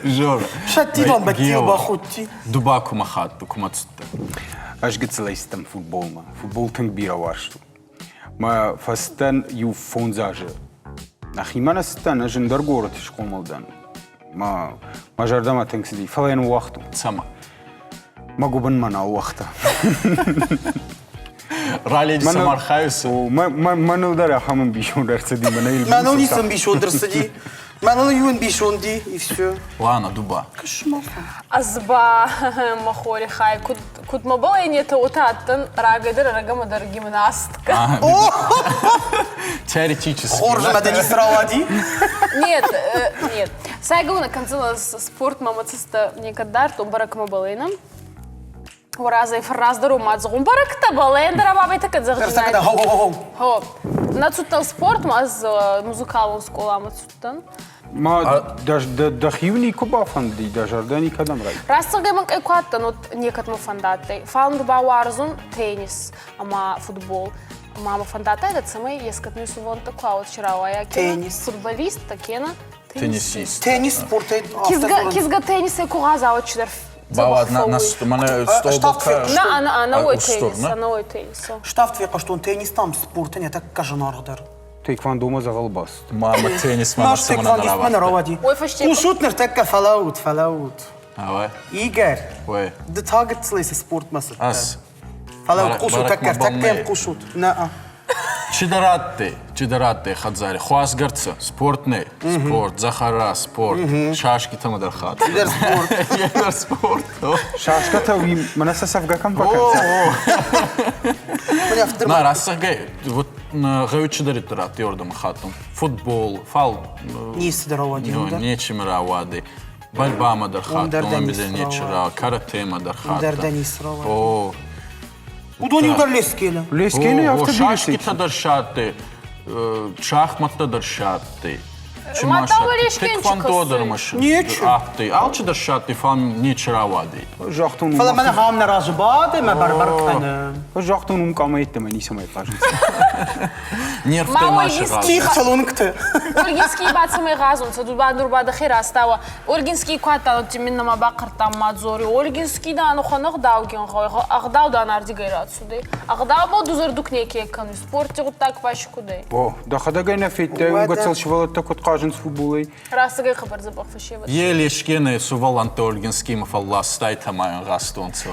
Жора. Сӕттиван бӕттиу бахудти. Ду ба кумӕ хатт, кумӕ цудтӕ? Ӕз гыццылӕй цыдтӕн футболмӕ. Футбол тынг бирӕ уарзтон. Мӕ фӕцыдтӕн иу фондз азы. Нӕхимӕ нӕ цыдтӕн, ӕз ӕндӕр горӕты схъомыл дӕн. Мӕ, мӕ зӕрдӕмӕ тынг цыди, фӕлӕ йӕ ныууагътон. Цӕмӕ? Мӕ гуыбын мӕ нал уагъта. Раледи сӕм архайыс? Мӕныл дӕр ахӕм ӕмбисонд ӕрцыди, мӕнӕ Мӕныл ницы ӕмбисонд ӕрцыди. Мӕныл иу ӕмбисонди, и все. Лана, дуба. Ӕз ба мӕ хори хай, куд куд мӕбӕл ӕнетӕ, уотӕ адтӕн рагӕй дӕр ӕрӕгӕмӕ дӕр гимнастка. Теоретически. Хорз ӕмӕ дӕ ницы рауади? Нет, нет. Сайгауна кӕндзӕнӕ спорт мӕмӕ цӕстӕ некӕд дардтон, бӕрӕг мӕбӕл ӕнӕ. Уразӕй фӕрраздӕр ма дзугъун бӕрӕгтӕбӕл ӕндӕр абабайтӕ кӕд зӕгъдзинай. Хо. Нӕ цудтӕн спортмӕ, ӕз музыкалон скъоламӕ цудтӕн. Ма дӕхиу никуы бафӕнди, дӕ зӕрдӕ никӕдӕм рай? Раст зӕгъгӕй мӕн куы адтӕн, уӕд некӕд мӕ фӕндадтӕй. Фал нур ба уарзун теннис ӕма футбол. Ма мӕ фӕндадтайдӕ, цӕмӕй ескӕд ме сувӕллӕнттӕ ку ауӕд рауайа, Теннис. Футболист, кенӕ Теннисист. Теннис спортӕй Кизгӕ, кизгӕ теннисӕй ку гъаза, чидӕр Бауад на на мӕнӕ столбыл На, ана, ӕнӕуой теннис, ӕнӕуой теннис. Ставд фехъуыстон теннис там спортӕн йӕ тӕккӕ зынаргъдӕр. Тейквондомӕ дзӕгъӕл бацыд. Мама теннисмӕ Наш тейквондистмӕ нӕ рауади. Ой, фӕсте. Хъусут ныртӕккӕ, фӕлӕуут, фӕлӕуут. Давай. Игорь, Ой. ды та гыццылӕй цы спортмӕ цыдтӕ? Ас. Фӕлӕуут, хъусут, тӕккӕ, тӕккӕ йӕм хъусут. Нӕ. Чидӕр адтӕй, чидӕр адтӕй хӕдзари. Хуасгӕрцӕ, спорт нӕй, спорт, дзӕхӕра, спорт, шашкитӕмӕ дӕр хатт. Чидӕр спорт. Чидӕр спорт. Шашкӕтӕ уый мӕнӕ сӕ сӕфгӕ кӕм фӕкӕнынц? На, рацӕгӕй, вот гъеуи чидӕриддӕр адтӕй уордӕмӕ хаттун. Футбол, фал... Ницы дӕр рауади. Нечи рауади. Борьбамӕ дӕр хаттун, ами дӕр нечи рауади, каратемӕ дӕр хаттун. Дӕр дӕ ницы рауади. О, Уыдон иу дӕр Лескены. Лескены афтӕ Шашкитӕ дӕр садтӕй, шахматтӕ дӕр садтӕй. Тэквондо дӕр Нечи. Алчи дӕр садтӕй, фал нечи рауадӕй. Загътон, Фӕлӕ мӕнӕ хам нӕ разы бады, мӕ бӕр-бӕр кӕны. Загътон, уым къамӕйттӕ ницӕмӕй хъазынц. Нервтӕ ма сыгъазынц. Тигътыл уынгты. Ольгинский ба цӕмӕй гъазунцӕ, ду ба нур ба дӕхе растауа. Ольгинский ку адтан, мин нӕма бахъӕрдтан ма дзори. Ольгинский дан ухӕн ӕгъдаугин гъӕуй, ӕгъдау дан ардигӕй рацудӕй. Ӕгъдаубӕл дузӕрдуг неке кӕнуй, спорти гъуддаг ба си куд ӕй? О, дӕхӕдӕг ӕй нӕ федтай, угӕцӕл сывӕллӕттӕ куыд хъазынц футболӕй? Расыгӕй хъӕбӕр дзӕбӕх фӕсевӕд. Е Лескене сувӕллӕнттӕ Ольгинскиймӕ фӕлластайтӕ ма гъазтонцӕ.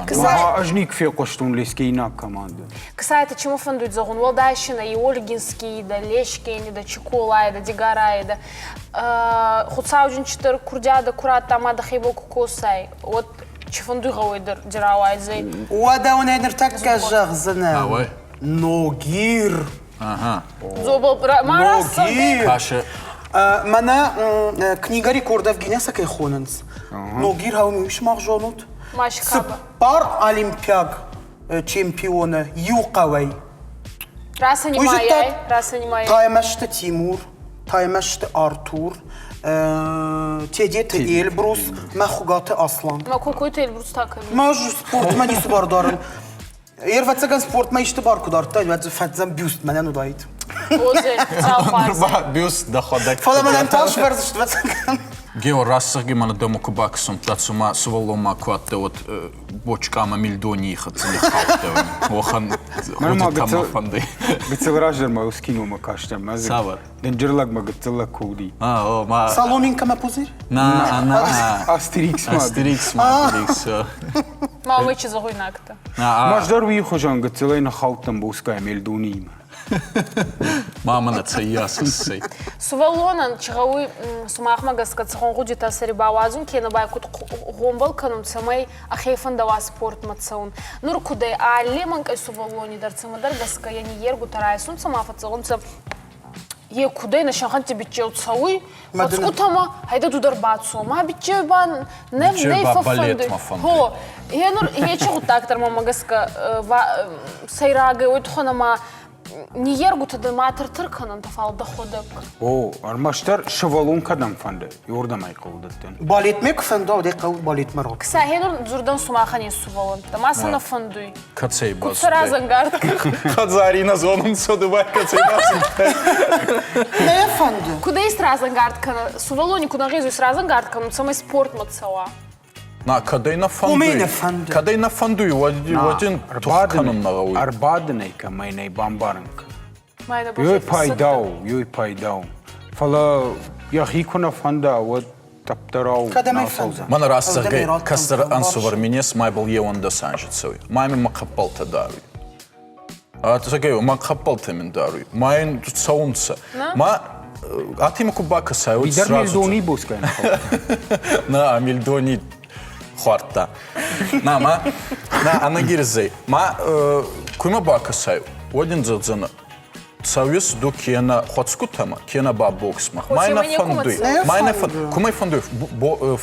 Ӕз никуы фехъуыстон лескейнаг командӕ. Кстати, чему фӕндуй зӕгъун, уӕлдай си нӕ и Ольгинский да, Лешкени да, Чиколай да, Дигарай да. Хуцауджын чидӕр курдиадӕ ку радта ма дӕхебӕл ку косай, уӕд чи фӕндуй гъӕуй дӕр рауайдзӕй. Уӕдӕ уын ныртӕккӕ зӕгъдзынӕн. Ногир. Ага. Ногир. Каша. Мӕнӕ книга рекордов Гиннеса кӕй хонынц. Ногир хауын уый сымах зонут? Цыппар олимпиаг чемпионы иу хъӕуӕй. Расанимайай, расанимайай. Таймӕзты Тимур, Таймӕзты Артур, Тедеты Эльбрус, мӕ Хуыгаты Аслан. Мӕ Кокойты Эльбрус та кӕм? Мӕ спортмӕ ницы бар дарын. Ӕрвӕццӕгӕн спортмӕ исты бар куы дардтай, уӕд дзы фӕдзӕм бюст мӕнӕн уыдаид. Бюст дӕхуӕдӕг. Фӕлӕ мӕнӕн та сбӕрдзысты, ӕвӕццӕгӕн. Геор, рӕсугъди мӕнӕ дӕмӕ ку бакӕсунтӕ, цума сувӕллонмӕ ку адтӕй, уӕд бочкъамӕ милдони хӕццӕ ниххаудтӕ. Уӕхӕн гъудитӕ мӕ фӕндуй. Гыццыл раздӕр ма ус киномӕ кастӕн. Цавӕр? Дынджыр лӕгмӕ гыццыл лӕг куы уыди. А, о, ма... Соломинка мӕ пузырь? На, на. Астерикс ма. Астерикс ма, Астерикс. Ма уый чи зӕгъуйнӕгтӕ? Мӕздӕр уый хуызӕн гыццылӕй ныххаудтӕн боцкъайы Мельдониимӕ. Ма мӕнӕ цӕййас иссӕй. Сувӕллонӕн чи гъӕуй сумахмӕ гӕсгӕ цӕхуӕн гъудитӕ сӕри бауадзун кенӕ ба куд гъомбӕл кӕнун, цӕмӕй ӕхе фӕндӕуа спортмӕ цӕун. Нур куд ӕй алли мӕнкъӕй сувӕллони дӕр цӕмӕдӕр гӕсгӕ е ниййергутӕ райсунцӕ ма фӕццӕунцӕ е кудӕй нӕ сӕхӕнтти биччеу цӕуй, хуӕцгутӕмӕ, гьӕйдӕ ду дӕр бацо, ма биччеу ба нӕ нӕ фӕффӕндуй. Хо, е нур ечи гъуддаг дӕр мӕмӕ гӕсгӕ сӕйрагӕй уой туххӕн ӕма ниййергутӕ дӕр ма тӕр-тӕр кӕнӕнтӕ, фал дӕхуӕдӕг. О, ӕрмӕстдӕр сывӕллон кӕдӕм фӕнды, уордӕм ӕй хъӕуы дӕттын. Балетмӕ куы фӕнда, уӕд ӕй хъӕуы балетмӕ раттын. Сӕхе нур дзурдӕн сумахӕн ес сувӕллӕнттӕ, ма сӕ нӕ фӕндуй. Кӕцӕй Куд сӕ разӕнгард Хӕдзари нӕ зонунцӕ Дубай кӕцӕй бацудтӕй. Нӕ фӕнды. Куд ӕй сразӕнгард кӕна, сувӕллони куд ӕнгъезуй сразӕнгард кӕнун, цӕмӕй спортмӕ цӕуа? На, кӕдӕй нӕ фӕндуй. Уымӕй нӕ фӕнды. Кӕдӕй нӕ фӕндуй, уӕд уӕд ин тух кӕнун нӕ гъӕуй. Ӕрбадын ӕй кӕмӕй нӕй бамбарын кӕн. Ёй пайда у, ёй пайда у. Фӕлӕ йӕхи куы нӕ фӕнда, уӕд тъӕпдӕрау Кӕдӕм ӕй фӕнды? Мӕнӕ раст зӕгъгӕй, кӕстӕр ӕнсувӕр мин ес, майбӕл еуӕндӕс анзи цӕуй. Ма имӕ мӕ хъӕппӕлтӕ даруй. Зӕгъгӕй, мӕ хъӕппӕлтӕ мин даруй. Ма ин цӕунцӕ. Ма атимӕ ку бакӕсай, уӕд Идӕр сразу Мельдони боскай На, Мельдони хуардта. На, ма, на, ӕнӕгирзӕй. Ма куймӕ бакӕсай, уӕд ин зӕгъдзӕнӕ, цӕуис ду кенӕ хуӕцгутӕмӕ, кенӕ ба боксмӕ. Ма нӕ фӕндуй. Ма нӕ фӕндуй. Кумӕ фӕндуй?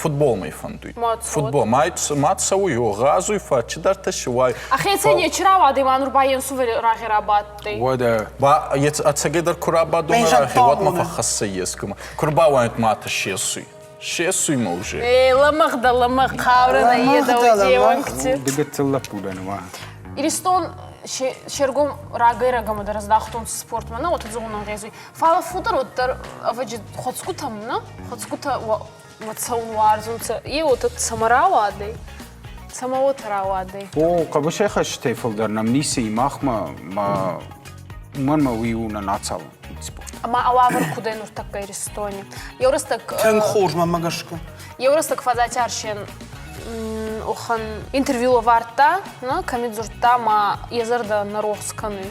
Футболмӕ фӕндуй. Футбол. Ма ма цӕуй, гъазуй, фа чидӕртӕ си уай. Ӕхецӕй нечи рауадӕй, ма нур ба енсувӕри рагъи рабадтӕй. Уӕдӕ. Ба ӕцӕгӕйдӕр ку рабадун рагъи, уӕд ма фӕххӕссӕ ескумӕ. Ку рбауайнт ма тӕссесуй. Сесуй ма уже. Э, лӕмӕгъ дӕ, лӕмӕгъ, хъаурӕ нӕ едӕуӕ Дыгыццыл лӕппу дӕн уа. Иристон се ргом рагӕй-рагӕмӕ дӕр ӕздахтонцӕ спортмӕ, нӕ уотӕ зӕгъун ӕнгъезуй. Фал фулдӕр уӕддӕр ӕвӕджи хуӕцгутӕм, нӕ? Хуӕцгутӕ цӕун уарзунцӕ. Е уотӕ цӕмӕ рауадӕй? Цӕмӕ уотӕ рауадӕй? О, хъӕбысӕйхӕцджытӕй фылдӕр нӕм ницы и махмӕ, ма уымӕн ма уый у нӕ нациалон вид спорта. Ӕма уавӕр куд ӕй нуртӕккӕ Иристони? Еу рӕстӕг Тынг хорз мӕнмӕ гӕсгӕ. Еу рӕстӕг Фадзати Арсен уӕхӕн интервью лӕвардта, кӕми дзурдта, ма йӕ зӕрдӕ нӕ рохс кӕнуй.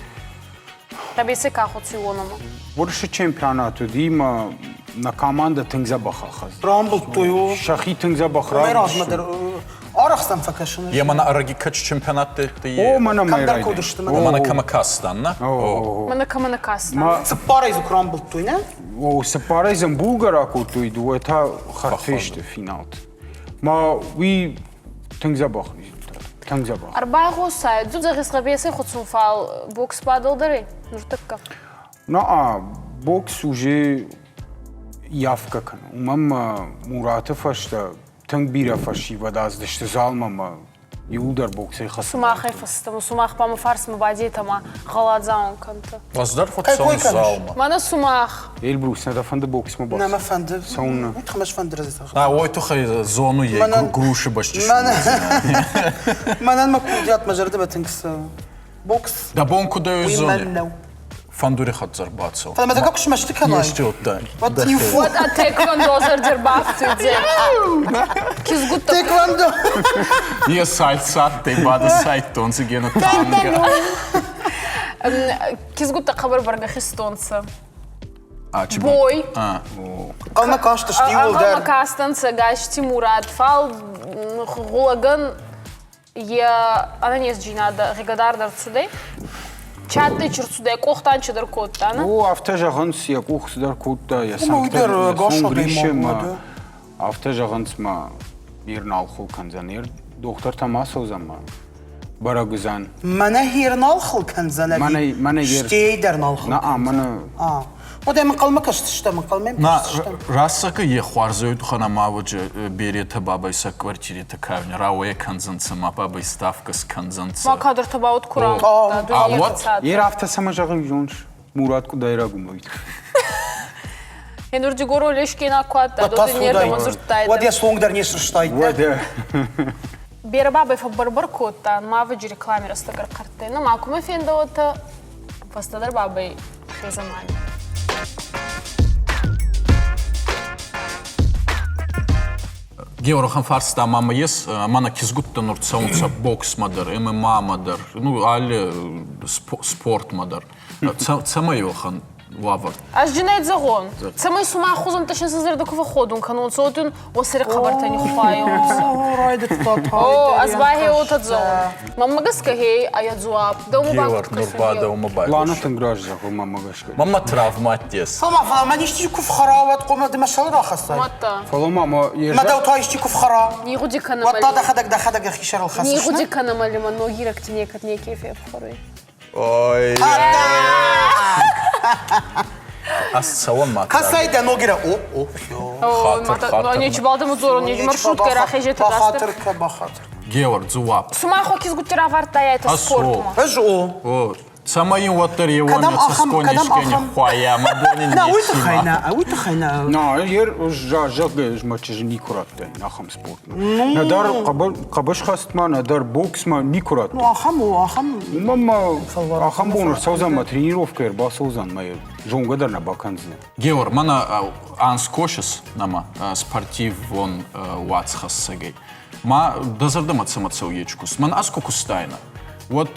Гъӕбесӕй ка хуцуй уонӕмӕ? Уырысы чемпионат уыди мӕ нӕ командӕ тынг дзӕбӕх ахӕцыд. Рамбылдтой, о. Сӕхи тынг дзӕбӕх Уымӕй размӕ дӕр арӕх сӕм фӕкӕсын. Е мӕнӕ ӕрӕги кӕд чемпионатты О, мӕнӕ мӕ Кӕмдӕр куыд сты, О, мӕнӕ кӕмӕ кастан, нӕ? Мӕнӕ кӕмӕ нӕ кастан. Цыппарӕй дзы куы рамбылдтой, нӕ? О, цыппарӕй дзы ӕмбулгӕ ракодтой, дыууӕ та хӕрд фесты финалты. Ма уый тынг дзӕбӕх результат. Тынг дзӕбӕх. Ӕрбайгъосай, ду зӕгъис гъӕбесӕй хуцун, фал бокс бадӕлдӕр нуртӕккӕ? На, бокс уже явка кӕны. Уымӕн мӕ Мураты фӕстӕ тынг бирӕ фӕсивӕд ацыдысты залмӕ мӕ иууылдӕр боксӕй хӕцын. Сумахӕй фӕстӕмӕ, сумах ба мӕ фарсмӕ бадетӕ ма гъӕладзаун кӕнтӕ. Ӕз дӕр хуццаун залмӕ. Мӕнӕ сумах. Эльбрус, нӕ дӕ фӕнды боксмӕ бацӕуын? Нӕ мӕ фӕнды. Цӕуыннӕ? Уый тыххӕй мӕ сфӕнды разы. А, уой туххӕй зону ей груши бӕсти Мӕнӕн мӕ курдиат мӕ зӕрдӕмӕ тынг цӕуы. Бокс. Дӕ бон куд ӕй Уый зони? мӕн нӕу. Фӕндури хӕццӕ рбацӕу. Фӕлӕ мӕ дӕ куы смӕсты кӕнай. Естиодта. Уӕд иу Уӕд а тэквондо зӕрдӕ рбафтуйдзӕ. Кизгутта. Тэквондо. Е сальса адтӕй, бада сайдтонцӕ гена танго. Кизгутта хъӕбӕр бӕргӕ хизтонцӕ. Бой. Хъӕумӕ кастысты иууылдӕр. Хъӕумӕ кастӕнцӕ Гасти Мурат, фал гъулӕгӕн Йӕ ӕнӕниздзинадӕ гъигӕдард ӕрцудӕй. Чаттӕй чи рцудӕй, къохтӕн чидӕр кодта, нӕ? О, афтӕ зӕгъынц, йӕ къух цыдӕр кодта, йӕ цӕнгтӕ, йӕ цонг риссы мӕ афтӕ зӕгъынц, мӕ Ир нал хыл кӕндзӕн. Ир дохтыртӕм ацӕудзӕн мӕ бӕрӕг уыдзӕн. Мӕнӕ хир нал хыл кӕндзӕн ӕви стей дӕр нал хыл кӕндзӕн? Мӕнӕ Уӕдӕ ӕнхъӕлмӕ кӕсдзыстӕм, ӕнхъӕлмӕ кӕсдзыстӕм. Расагы е хуарзӕй тухӕн ӕма ӕвӕджи беретӕ бабӕй сӕ квартиритӕ кӕуни рауӕйӕ кӕндзӕнцӕ ма бабӕй ставкӕ скӕндзӕнцӕ. Ма кадртӕ ба уод ку рауагъта. Ер афтӕ цӕмӕ зӕгъын зоныс? Мурат къудайраг у мӕ Енур Дигоро лешкина ку адтӕй, уӕд не рдӕмӕ дзурдтайдӕ. Уӕд йӕ цонг дӕр не срыстайдӕ. Уӕд Берӕ бабӕй фӕббӕрбӕр кодта, ма ӕвӕджи реклами рӕстӕг ӕрхъӕрттӕй. Ну, ма кумӕ фендӕуотӕ, фӕстӕдӕр бабӕй хезӕмани. Георгхан фарста мама ес, мана кизгуттӕ нур цӕунцӕ боксмӕ дӕр, ММА-мӕ дӕр, ну, алли спортмӕ дӕр. Цӕмӕй уӕхӕн уавӕр? Ӕз джинӕй зӕгъон, цӕмӕй сумах хузӕн тӕсен сӕ зӕрдӕ ку фӕхходун кӕнонцӕ, уӕд ин уосӕри хабӕртӕ ниххуайонцӕ. Райдыдта О, ӕз ба хе уотӕ зӕгъун. Мӕнмӕ гӕсгӕ хе ӕй дзуапп. Дӕумӕ ба Георг, нур ба дӕумӕ байгъос. Лана тынг раст зӕгъы мӕнмӕ гӕсгӕ. Мӕнмӕ травма аттес. Фӕлӕ фӕлӕ мӕн исчи куы фхӕра, уӕд хъуамӕ ды мӕ сӕр рахӕссай. Мадта. Фӕлӕ ма мӕ Мӕ дӕу та исчи куы фхӕра, Нигъуди кӕнӕ уӕд та дӕхӕдӕг дӕхӕдӕг дӕхи сӕрыл хӕцыс. Нигъуди кӕнӕ мӕ лимӕн ногирӕгти некӕд неке фефхӕруй. Ой. Ӕз цӕуӕн ма. Кӕцӕй дӕ ногирӕ? О, о, Хатыр, хатыр. Нечи балдам дзорун, нечи маршрутка рахезетӕ. Бахатыр ка, бахатыр. Геор, дзуапп. Сумах кизгутти равардта это спортма. Ӕз о. О, цӕмӕй ин уӕддӕр еуӕн цӕсгон искӕни хуайа, мӕ бони На, уый тыххӕй нӕ, уый тыххӕй нӕ. На, ер зӕгъгӕ, ӕз мӕ чызджы никуы радтаин ахӕм спортмӕ. Нӕдӕр хъӕбысхӕстмӕ, нӕдӕр боксмӕ никуы радтаин. Ну, ахӕм у, ахӕм. Уымӕн ма ахӕм бон ӕрцӕудзӕн мӕ тренировкӕ ӕрбацӕудзӕн, мӕ зонгӕ дӕр нӕ бакӕндзынӕ. Геор, мӕнӕ анз косыс нӕма спортивон уацхӕссӕгӕй. Ма дӕ зӕрдӕмӕ цӕмӕ цӕуы ечи куст? Мӕн ӕз ку кустайнӕ, уӕд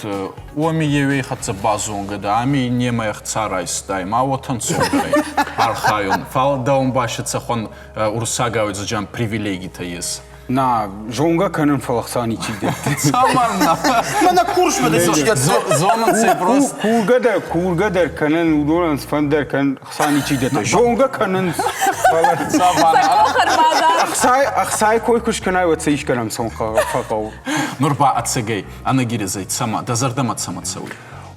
уоми еуей хӕццӕ базонгӕ дӕ, ами немӕ ӕхца райстай, ма уотӕ ӕнцондӕр ӕй архайун. Фал дӕун ба си цӕхуӕн уруссагау дзӕджан привилегитӕ ес? На, зонгӕ кӕнын, фӕлӕ хца ничи дӕтты. Цӕмӕннӕ? Мӕнӕ курсмӕ дӕ ничи дӕтты. Зонынц просто. Кургӕ дӕр, кургӕ дӕр кӕнын, уыдонӕн фӕнд дӕр кӕнын, хца ничи дӕтты. Зонгӕ кӕнынц, фӕлӕ ӕхцайы кой куы скӕнай, уӕд сӕ искӕнӕм цон фӕхъӕуы. Нур ба ӕцӕгӕй ӕнӕгирезӕй цӕмӕ, дӕ зӕрдӕмӕ цӕмӕ цӕуй?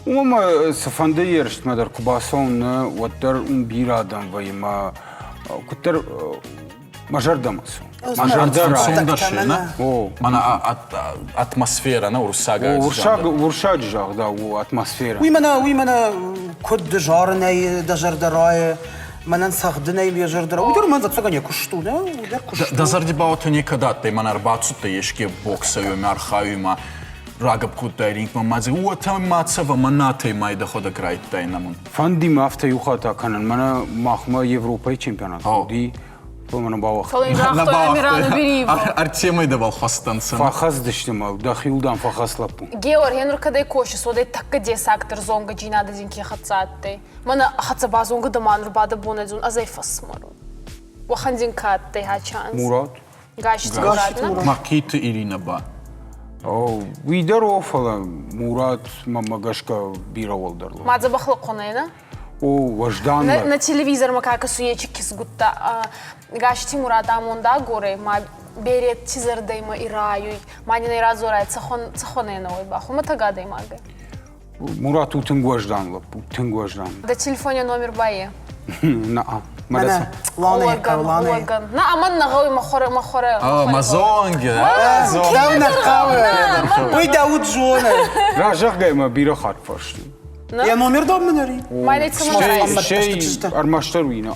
Уымӕ цыфӕнды ерыстмӕ дӕр куы бацӕуын, уӕддӕр уым бирӕ адӕм вӕййы мӕ куыддӕр мӕ зӕрдӕмӕ цӕуы. Мӕ зӕрдӕ райы. О. Мӕнӕ атмосферӕ, нӕ уруссагау. Уырыссаг, уырыссаджы загъдау у атмосферӕ. Уый мӕнӕ, уый мӕнӕ куыд зарынӕй дӕ зӕрдӕ райы, мӕнӕн цӕгъдынӕй йӕ зӕрдӕ райы. Уый дӕр мӕн ӕцӕгӕн йӕ куыст у, нӕ? Уый дӕр куыст у. Дӕ зӕрди ба уотӕ некӕд адтӕй, мӕнӕ ӕрбацудтӕ еске боксӕй ӕма архайуй ма. рагӕпп кодтай рингмӕ ма дзы уотӕ ма цӕвӕ, мӕ натӕй ма дӕхуӕдӕг райдтай нӕмун. Фӕнди мӕ афтӕ иу хатт акӕнын, мӕнӕ махмӕ Европӕйы чемпионат уыди, фӕлӕ нӕ бауагътой. Фӕлӕ йын загътой Амирану Бериеву. Артемӕй дӕбӕл хуӕстӕнцӕ. Фӕхӕцдысты мӕ, дӕхиуыл дам фӕхӕц лӕппу. Геор, енур кӕдӕй косис, уӕдӕй тӕккӕ дессагдӕр зонгӕджийнадӕ дин ке хӕццӕ адтӕй? Мӕнӕ хӕццӕ базонгӕ дӕ ма нур ба дӕ бонӕй зун, ӕз ӕй фӕсмӕрун. Уӕхӕн дин ка адтӕй хачанс? Мурат. Гасситы Мурат. Мӕхъиты Иринӕ ба? Уый дӕр о, фӕлӕ Мурат мӕнмӕ гӕсгӕ бирӕ уӕлдӕр. Ма дзӕбӕх лӕхъуӕнӕй, нӕ? О, уӕздан. На телевизормӕ ка кӕсуй, кизгутта Гассити Мурат амондагорӕй ма берети зӕрдӕй ма ирайуй, ма нин ӕй радзорай, цӕхуӕн ӕнӕуой ба, хумӕтӕг адӕймагӕй. Мурат у тынг уӕздан лӕппу, тынг уӕздан. Дӕ телефони номер ба е? На, Мӕнӕ, Ланӕ, Ланӕ. На, аман нӕ гъӕуй мӕ хуӕрӕ, мӕ хуӕрӕ. Мӕ зонгӕ. Дӕу нӕ хъӕуы. Уый дӕ уд зоны. Разӕгъгӕй мӕ бирӕ хатт фарстой. Йӕ номер дам мын ӕри? Стӕй ӕрмӕстдӕр уый нӕ,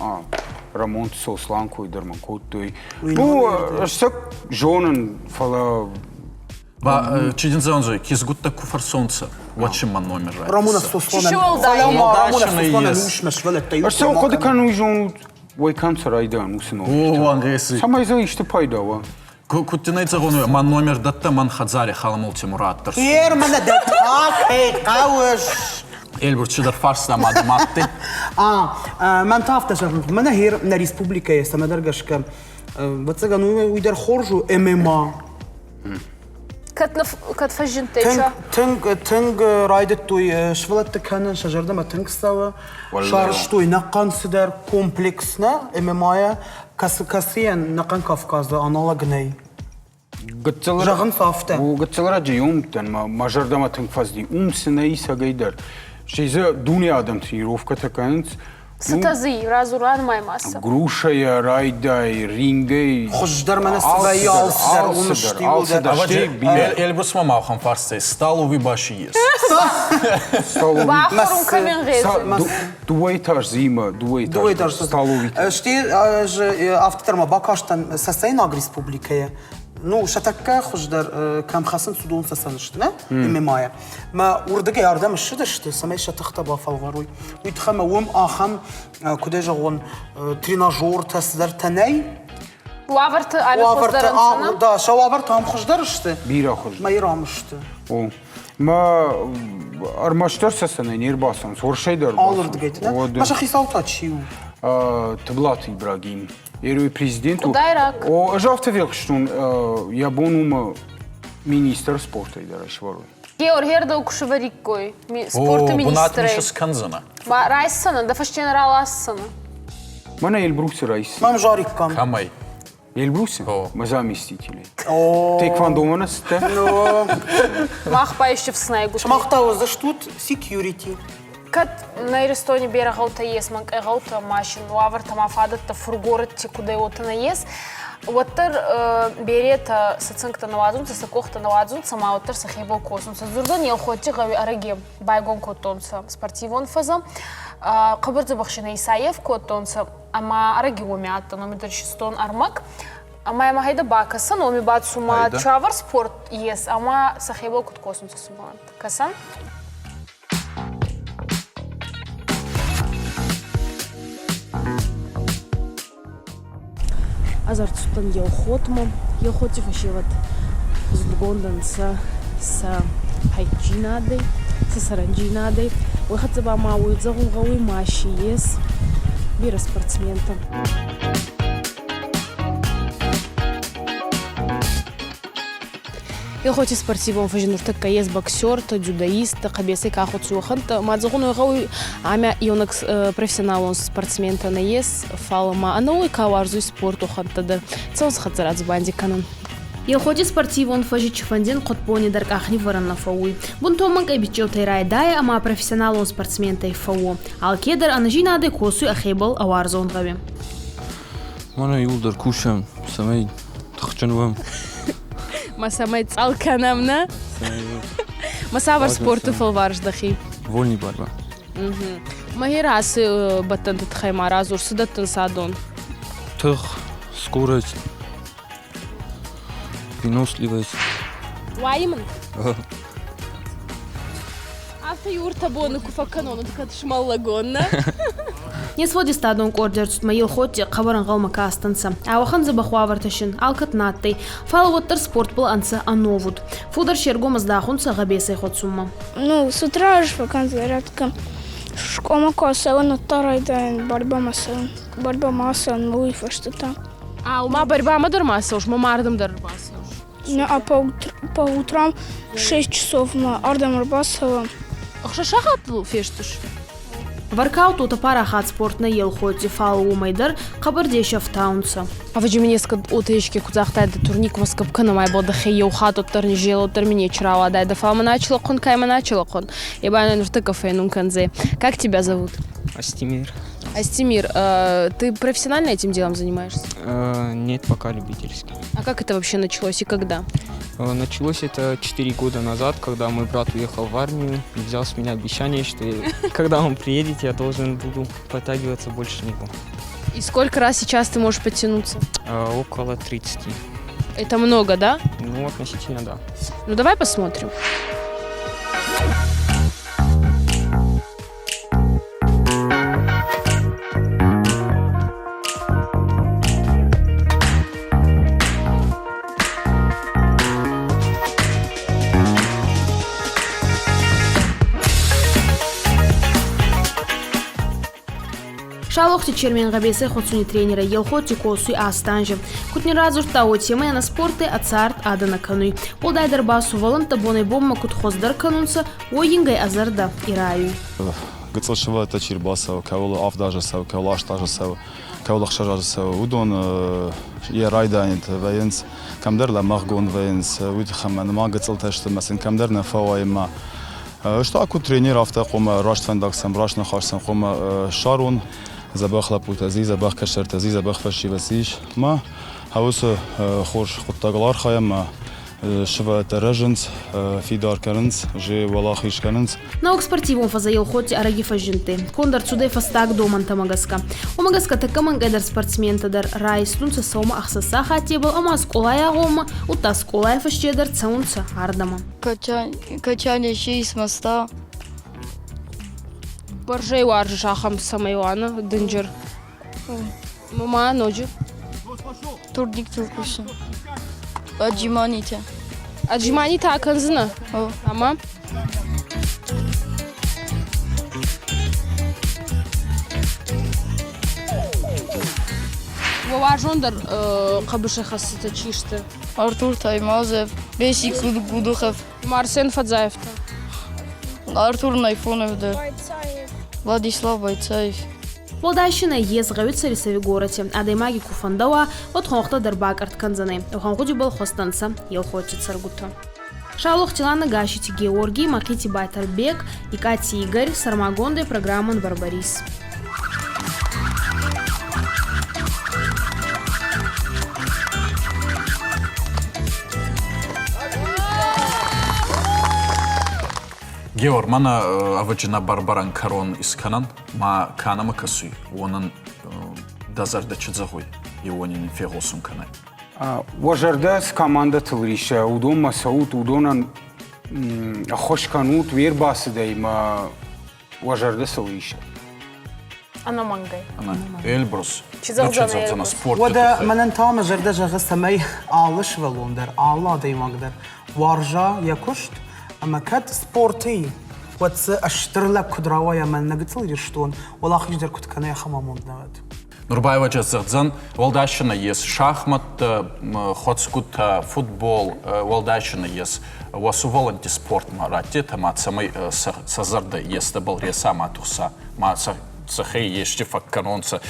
Рамонты Сослан кой дӕр мын кодтой. Ну, ӕз сӕ зонын, фӕлӕ Ба чи дин зӕгъун, кизгуттӕ ку фӕрсонцӕ, уӕд ши мӕн номер райдта. Рамонов Сосланӕн. Рамонов Сосланӕн усмӕ сывӕллӕттӕ Ӕз сӕ хъуыды кӕнын, уый зонут, уой кӕм цы райдайӕн уыцы номер. О, уангъеси. Цӕмӕй дзы исты пайда уа. Куд дин ӕй зӕгъун, мӕн номер дӕттӕ, мӕн хӕдзари халамулти Мурат дӕр. Ер мӕнӕ дӕ такӕй хъӕуыс. Эльбрур чидӕр фарста ма дӕ мадте. А, мӕн та афтӕ зӕгъын, мӕнӕ хер нӕ республикӕйы цӕмӕдӕр гӕсгӕ, ӕвӕццӕгӕн, уый дӕр хорз у ММА. Кӕд, кӕд фӕзындтӕй Тынг, тынг, тынг райдыдтой сывӕллӕтты кӕнын, сӕ зӕрдӕмӕ тынг цӕуы. Сарӕзтой нӕхъӕн цыдӕр комплекс нӕ ММА-йӕ, кӕцы кӕцыйӕн нӕхъӕн Кавказы аналог нӕй. Зӕгъынц афтӕ. Гыццыл раджы уым мӕ мӕ зӕрдӕмӕ тынг фӕцыди. Уым цы нӕ исӕгӕй дӕр. Стӕй дзы дуне адӕм тренировкӕтӕ кӕнынц. Цытӕ дзы и? Радзурӕн ма ма цы. Грушӕйӕ райдай, рингӕй. Хуыздӕр мӕнӕ цы вӕййы алцыдӕр, уым сты алцыдӕр. Эльбрусмӕ ма ахӕм фарстӕй столовый баши ес. Столовый. Бахорун кӕмин гъезы. Дыууӕ этаж зимӕ, дыууӕ этаж столовый. Стӕй ӕз афтӕ дӕр ма бакастӕн Цӕцӕйнаг республикӕйы. Ну, сӕ тӕккӕ хуыздӕр кӕм хӕцынц, уыдон цӕцӕн сты, нӕ? ММА-йӕ. Мӕ уырдыгӕй ардӕм ссыдысты, цӕмӕй сӕ тыхтӕ бафӕлварой. Уый тыххӕй мӕ уым ахӕм, куыд ӕй зӕгъон, тренажертӕ цыдӕртӕ нӕй. Уавӕрты ӕмӕ хуыздӕр ӕнцӕнӕ? Да, сӕ уавӕртӕ ам хуыздӕр сты. Бирӕ хуыздӕр. Мӕ рам сты. О. Мӕ ӕрмӕстдӕр цӕцӕнӕй не рбацӕуынц, Уырсӕй дӕр Алырдыгӕй, нӕ? Мӕ сӕ хицау та чи у? Тыблаты Ибрагим. Ерой президент у. Къуыдайраг. О, ӕз афтӕ фехъуыстон, йӕ бон у мӕ министр спортӕй дӕр свӕрой. Геор, гердау куы сывӕриккой спорты бынат министрӕй. ме скӕндзӕнӕ. Ма райсдзӕнӕ, дӕ фӕсте нӕ раласдзӕнӕ. Мӕнӕ Эльбрусы райсдзӕн. Мӕм жариккам. Кӕмӕй? Эльбрусы? Мӕ заместителей. Тэквондомӕ нӕ цыдтӕ? Мах баисты фснайгут. Сымах та уыдзыстут security. Кӕд нӕ Иристони берӕ гъӕутӕ ес, мӕнкъӕй гъӕутӕ, машин уавӕртӕ ма фадӕттӕ фургорӕдти кудӕй уотӕ нӕ ес, уӕддӕр беретӕ сӕ цӕнгтӕ нӕ уадзунцӕ, сӕ къохтӕ нӕ уадзунцӕ, ма уӕддӕр сӕхебӕл косунцӕ. Дзурдӕн Елхотти гъӕуи ӕрӕги байгон кодтонцӕ спортивон фӕзӕ. Хъӕбӕр дзӕбӕх си нӕ исаййев кодтонцӕ, ӕма ӕрӕги уоми адтӕн, уоми дӕр систон ӕрмӕг. Ӕма ӕма гьӕйдӕ бакӕсӕн, уоми ба цума цавӕр спорт ес ӕма сӕхебӕл куд косунцӕ сувӕллӕнттӕ. Кӕсӕн? Ӕз ӕрцудтӕн Елхотмӕ. Елхоти фӕсевӕд зундгонд ӕнцӕ сӕ хайджийнадӕй, сӕ сӕрӕндзийнадӕй. Уой хӕццӕ ба ма уой зӕгъун гъӕуй, ма си ес берӕ спортсментӕ. Елхоти спортивон фӕзи нуртӕккӕ ес боксертӕ, дзюдоисттӕ, хъӕбесӕй ка хуцуй, уӕхӕнттӕ. Ма зӕгъун уой гъӕуй, ӕма еунӕг профессионалон спортсментӕ нӕййес, фал ма ӕнӕуой ка уарзуй спорт, уӕхӕнттӕ дӕр. Цӕун сӕ хӕццӕ радзубанди кӕнӕн. Елхоти спортивон фӕзи чифӕндин хъутбони дӕр къахнивӕрӕн нӕ фӕууй. Бунтон мӕнкъӕй биччеутӕй райдайа ӕма профессионалон спортсментӕй фӕууо. Алкедӕр ӕнӕзийнадӕй косуй ӕхебӕл ӕ уарзон гъӕуи. Мӕнӕ иууылдӕр кусӕм, цӕмӕй тыхджын уӕм. Ма цӕмӕй цъӕл кӕнӕм, нӕ? Ма цавӕр спорты фӕлварыс дӕхи? Вольный борьба. Мӕхи ацы бӕттӕнты тыххӕй ма радзур, цы дӕттынц адон? Тых, скорость, выносливость. Уайы мын? Афтӕ иу-ӕртӕ боны куы фӕкӕнон, уӕд кӕд смӕллӕгон, нӕ? Не сфӕлдистадон къорди ӕрцудмӕ Елхотти хъӕбӕр ӕнгъӕлмӕ кастӕнцӕ. Ауӕхӕн дзӕбӕх уавӕртӕ син алкӕд нӕ адтӕй, фал уӕддӕр спортбӕл ӕнцӕ ӕновуд. Фулдӕр се ргом ӕздахунцӕ гъӕбесӕй хуӕцунмӕ. Ну, с утра ӕз фӕкӕн зарядкӕ. Скъоламӕ куы ацӕуын, уӕд та райдайын борьбамӕ цӕуын. Борьбамӕ ацӕуын уый фӕстӕ та. А, ма борьбамӕ дӕр ма цӕуыс, ма мардӕм дӕр ӕрбацӕуыс? Ну, а по утрам 6 часов мы ардӕм ӕрбацӕуӕм. Ӕхсӕз сахатыл фестыс? Воркаут уотӕ парахат спорт нӕ Елхотти, фал уомӕй дӕр хъӕбӕр деси ӕфтаунцӕ. Ӕвӕджи мин ескӕд уотӕ еске ку загътайдӕ турникмӕ скъапп кӕнӕ ма ибӕл дӕхе еу хатт уӕддӕр низзелӕ, уӕддӕр ми нечи рауадайдӕ, фал мӕ начилахъон ка мӕ начилахъон, е ба нуртӕккӕ фенун кӕндзӕй. Как тебя зовут? Астемир. Астемир, ты профессионально этим делом занимаешься? Нет, пока любительски. А как это вообще началось и когда? Началось это 4 года назад, когда мой брат уехал в армию и взял с меня обещание, что когда он приедет, я должен буду подтягиваться больше него. И сколько раз сейчас ты можешь подтянуться? Около 30. Это много, да? Ну, относительно, да. Ну, давай посмотрим. Шалохти Чермен гъӕбесӕй хуӕцуни тренерӕй Елхотти косуй аст анзи. Куд не радзурдта, уотемӕй ӕнӕ спортӕй ӕ цард адӕ нӕ кӕнуй. Уӕлдайдӕр ба сувӕллӕнттӕ бонӕй-бонмӕ куд хуӕздӕр кӕнунцӕ, уой ингӕй ӕ зӕрдӕ ирайуй. Гыццыл сывӕллӕттӕ чи рбацӕуы, кӕуыл 7 азы цӕуы, кӕуыл 8 азы цӕуы, кӕуыл 6 азы цӕуы, уыдон йӕ райдайӕнты вӕййынц, кӕмдӕр лӕмӕгъгонд вӕййынц, уый тыххӕй мӕ нымад гыццылтӕ сты мӕ сын кӕмдӕр нӕ фӕуайы ма. Ӕз та куыд тренер, афтӕ хъуамӕ раст фӕндаг сӕм, раст ныхас сӕм хъуамӕ ссарон. Дзӕбӕх лӕппутӕ дзы, дзӕбӕх кӕстӕртӕ дзы, дзӕбӕх фӕсивӕд дзы ис. Ма уыцы хорз хъуыддагыл архайӕм ӕмӕ сывӕллӕттӕ рӕзынц, фидар кӕнынц, же уӕлахиз кӕнынц. Нӕуӕг спортивон фӕзӕ Елхотти ӕрӕги фӕззиндтӕй. Конд ӕрцудӕй фӕстаг домӕнтӕмӕ гӕсгӕ. Уомӕ гӕсгӕ тӕккӕ мӕнгӕйдӕр спортсментӕ дӕр райстунцӕ сӕумӕ 6 сахаттебӕл ӕма скъолай агъоммӕ, удта скъолай фӕсте дӕр цӕунцӕ ардӕмӕ. Качание с моста. Бӕрзӕй уарзыс ахӕм цӕмӕй уа, нӕ дынджыр. Ма ноджы? Турниктыл кусын. Отжиманитӕ. Отжиманитӕ акӕндзынӕ? Ӕмӕ? Уӕ уарзондӕр хъӕбысӕйхӕцджытӕ чи сты? Артур Таймазов, Бесик Гудухов. Марсен Фадзаев та? Артур Найфонов дӕр. Владислав Байцаев. Уӕлдай си нӕййес гъӕуи Царисови горӕти. Адӕймаги ку фӕндӕуа, уӕд хуӕнхтӕ дӕр бакъӕртт кӕндзӕнӕй. Уӕхӕн гъудибӕл хуӕстӕнцӕ Елхотти цӕргутӕ. Шалохти Лана, Гащити Георгий, Мӕхъити Батӕрбег, Икъати Игорь, сӕрмагондӕй программӕн Барбарис. Геор, мӕнӕ ӕвӕджи нӕ барбарӕн кӕрон искӕнӕн, ма ка нӕмӕ кӕсуй, уонӕн дӕ зӕрдӕ чи зӕгъуй, е уони нин фегъосун кӕнай. Уӕ зӕрдӕ цы командӕтыл риссы, уыдонмӕ цӕут, уыдонӕн ӕххуыс кӕнут уе рбацыдӕй мӕ уӕ зӕрдӕ сыл ис. Ӕнӕмӕнгӕй. Эльбрус. Чи зӕгъдзӕн спорты Уӕдӕ мӕнӕн та мӕ зӕрдӕ зӕгъы, цӕмӕй алы сывӕллон дӕр, алы адӕймаг дӕр уарза йӕ куыст ӕмӕ кӕд спорты и, уӕд дзы стыр лӕг куыд рауайа мӕ нӕ гыццыл Ирыстон уӕлахиз дӕр куыд кӕна, ахӕм амонд нӕ уӕд. Нур байвӕджӕ зӕгъдзӕн, уӕлдай си нӕййес шахматтӕ, хуӕцгутӕ, футбол, уӕлдай си нӕййес. Уӕ сувӕллӕнтти спортмӕ раттетӕ ма цӕмӕй сӕ зӕрдӕ естӕбӕл реса ма тухса, ма сӕхе ести фӕккӕнонцӕ,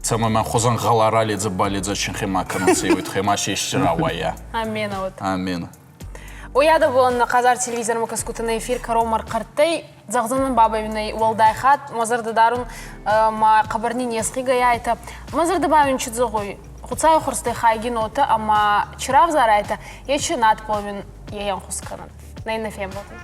цӕмӕй мӕн хузӕн гъӕла раледзӕ-баледзӕ синхе ма кӕнонцӕ, уой ма си ести рауайа. Амен вот. Амен. Уйадӕбон хъазар телевизормӕ кӕсгутӕн эфир кӕронмӕ ӕрхъӕрттӕй, зӕгъдзӕнӕн бабӕй уин уӕлдай хатт, мӕ зӕрдӕ дарун ма хъӕбӕр нин есгъигӕй айтӕ. Мӕ зӕрдӕ ба уин чи зӕгъуй, Хуцауи хуӕрзтӕй хайгин уотӕ ӕма чи равзарайтӕ, ечи надбӕл уин е ӕнхус кӕнӕд. Нӕ иннӕ фембӕлди.